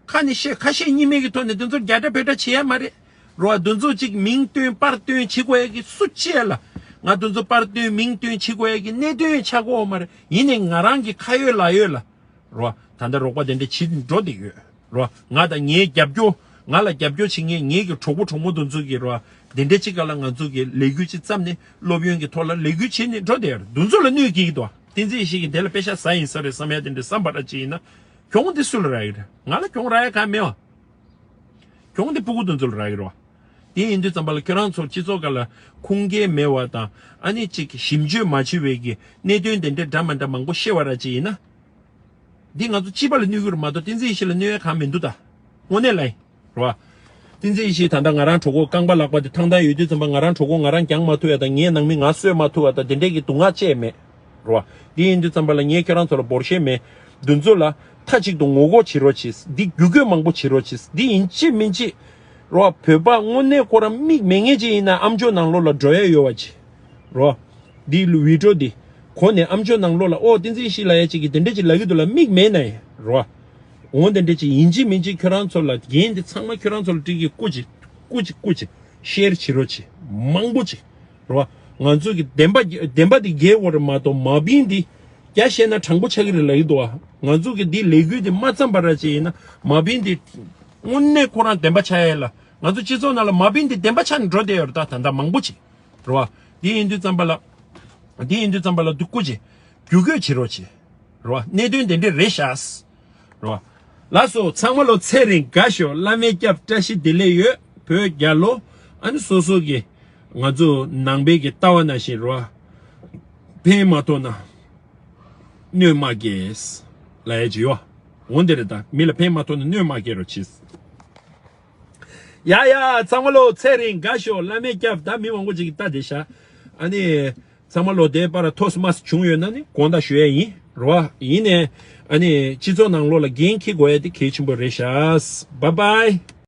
ཁ་ནས་བཤད་ཁ་ཤས་གཉིས་མེད་ཀྱི་ཐོག་ནས་དེ་ཚོར་རྒྱ་གྲ་བོད་གྲ་བྱེད་ཡ་མ་རེད། རེད་བ། དེ་ཚོ་གཅིག་མིང་བཏོན་པར་བཏོན་བྱེད་དགོས་ཡ་གི་སུ་གཅིག་ལ། ང་དེ་ཚོ་པར་བཏོན་མིང་བཏོན་བྱེད་དགོས་ཡ་གི་གནད་དོན་ཆགས་ཀྱི་ཡོད་མ་རེད། ཡིན་ནའི་ང་རང་གི་ཁ་ཡོད་ལག་ཡོད་ལ། རེད་བ། ད་ལྟ་རོགས་པ་དེ་འདྲ་བྱེད་འགྲོ་བསྡད་ཡོད། རེད་བ། ང་དང་ངའི་རྒྱབ་སྐྱོར། ང་ལ་རྒྱབ་སྐྱོར་བྱེད་མཁན་ངེད་ཀྱི་གྲོགས་པོ་གྲོགས་མོ་དེ་ཚོ་གི་རེད་བ། དེ་འདྲ་གཅིག་ག་ལ་ང་ཚོ་གི་ལས་འགུལ་གཅིག་བརྩམས་ནས་སློབ་ཡོན་གྱི་ཐོག་ལ་ལས་འགུལ་བྱེད་ནས་འགྲོ་བསྡད་ཡོད་རེད། དེ་ཚོ་ལ་གནོད་སྐྱེལ་གྱི་འདུག་བ། བསྟན་འཛིན་ཡེ་ཤེས་ཀྱིས་དེ་ལ་པེ་ཤ་ཟ་ཡིན་ས་རེད་བསམ་ཡ་དེ་འདྲ་བསམ་པ་ར་ཅིག་ཡིན་ན། གྱོང་དེ་སུ་ལ་རག་གི་རེད། ང་ལ་གྱོང་རག་ཡ་གང་མེད་བ། གྱོང་དེ་སྤུ་གུ་དེ་ཚོ་ལ་རག་གི་རེད་བ། དེ་ཡིན་དུས་ཙམ་པ་ལ་ཁྱོད་རང་ཚོ་སྤྱི་ཚོགས་སྒང་ལ་ཁུངས་སྐྱེལ་མེད་བ་དང་ཨ་ནི་ཅིག་ཞིབ་འཇུག་མ་བྱས་པའི་གི་གནད་དོན་དེ་འདྲ་འདྲ་མ་འདྲ་མང་པོ་བཤད་པ་ར་ཅིག་ཡིན་ན། འདི་ང་ཚོ་སྤྱི་པ་ལ་གནོད་ཀྱི་རེད་མ་གཏོགས་བསྟན་འཛིན་ཡེ་ཤེས་ལ་གནོད་ཡ་གང་མི་འདུག་ད། དངོས་གནས་ལ་ཡིན། རེད་བ། བསྟན་འཛིན་ཡེ་ཤེས་ད་ལྟ་ང་རང་གྲོད་ཁོག་རྐང་པ་ལག་པ་དེ་ཐང་ཐང་ཡོད་དུས་ཙམ་པ་ང་རང་གྲོད་ཁོག་ང་རང་བརྒྱངས་མ་ཐུབ་ཡ་དང་ངའི་ནང་མི་ང་གསོད་མ་ཐུབ་ཡ་དང་དེ་འདྲས་ཀྱི་སྡུག་བསྔལ་ཅི་ཡང་མེད། རེད་བ། འདི་ཡིན་དུས་ཙམ་པ་ལ་ངས་ཁྱེད་རང་ཚོ་ལ་འབོར་ཤེས་མེད། འདི་ཚོ་ལ་མཐའ་གཅིག་ཏུ་ངོ་རྒོལ་བྱེད་རོགས་གྱིས། འདི་བརྒྱུད་སྐུལ་མང་པོ་བྱེད་རོགས་གྱིས། འདི་ཡིན་གཅིག་མིན་གཅིག་རེད་བ། བོད་པ་དངོས་གནས་ཁོ་རང་མིག་མེད་མཁན་ཅིག་ཡིན་ན་ཨམ་ཅོག་ནང་ལོགས་ལ་འགྲོ་ཡ་ཡོད་བ་ཅིག་རེད་བ། འདི་ལུ་བི་ཌིའོ་འདི། གོ་ནས་ཨམ་ཅོག་ནང་ལོགས་ལ་ཨོ་བསྟན་འཛིན་ཡེ་ཤེས་ལབ་ཡ་ཅིག་གིས་དེ་འདྲ་ཅིག་ལབ་ཀྱི་འདུག་ལབ་མིག་མེད་ན་ཡང་རེད་བ། འོ་དེ་འདྲ་ཅིག་ཡིན་གཅིག་མིན་གཅིག་ཁྱོད་རང་ཚོ་ལ་འགན་འདི་ཚང་མ་ཁྱོད་རང་ཚོ་ལ་སྤྲད་ཀྱི། སྐུ་མཁྱེན། སྐུ་མཁྱེན། སྐུ་མཁྱེན། ཤེར་བྱེད་རོགས་གྱིས། མང་པོ་ཅིག་རེད་བ། ང་ཚོ་གི་བདེན་པ་བདེན་པ་འདི་རྒྱས་དགོས་རེད་མ་གཏོགས་མ་བིན་འདི་རྒྱ་བཤད་ན་དྲང་པོ་ཆགས་ཀྱི་རེད་ལབ་ཀྱི་འདུག་བ། ང་ཚོ་གི་འདི་ལས་འགུལ་འདི་མ་བརྩམས་པ་ར་ཅིག་ཡིན་ན་མ་བིན་འདི་དངོས་གནས་ཁོ་རང་བདེན་པ་ཆགས་ཡ་ལ། ང་ཚོ་སྤྱི་ཚོགས་ནང་ལ་མ་བིན་འདི་བདེན་པ་ཆགས་ནས་འགྲོ་བསྡད་ཡོད་རེད་ད། ད་ལྟ་མང་པོ་ཅིག་རེད་བ། འདི་ཡིན་དུས་ཙམ་པ་ལ། འདི་ཡིན་དུས་ཙམ་པ་ལ་འདི་སྐུ་མཁྱེན། བརྒྱུད་སྐུལ་བྱེད་རོགས་གྱིས། རེད་བ། གནད་དོན་དེ་འདྲས་རེད་ཤག་རེད་བ། ལགས་སོ། ཚང་མ་ལོ་ཚེ་རིང་དགའ་ཤོག་བླ་མའི་སྐྱབས་བཀྲ་ཤིས་བདེ་ལེགས་ཡོད། བོད་རྒྱལ་ལོ། ཨ་ནི་སོ་སོ་གི་ང་ཚོ་ནང་པའི་གི་ལྟ་བ་ནང་བཞིན་རེད་བ། ཕན་མ་ཐོགས་ན་གནོད་མ་སྐྱེལ་ལབ་ཡ་ཅིག་ཡོད། འོ་འདི་རེད་ད། མི་ལ་ཕན་མ་ཐོགས་ན་གནོད་མ་སྐྱེལ་རོགས་གྱིས། ཡ་ཡ། ཚང་མ་ལོ་ཚེ་རིང་དགའ་ཤོག་བླ་མའི་སྐྱབས། ད་མི་མང་པོ་ཅིག་གིས་ལྟ་བསྡད་ཤག་ཨ་ནི། ཚང་མ་ལོ་དེའི་བར་ཐོག་མ་བྱུང་ཡོད་ན་ནི་དགོངས་དག་ཞུ་ཡས་ཡིན། རེད་བ། ཡིན་ནའི་ཨ་ནི་སྤྱི་ཚོགས་ནང་ལོགས་ལ་འགན་འཁྱེར་དགོས་ཡ་དེ་གལ་ཆེན་པོ་རེད་ཤག་བཱའི་བཱའི།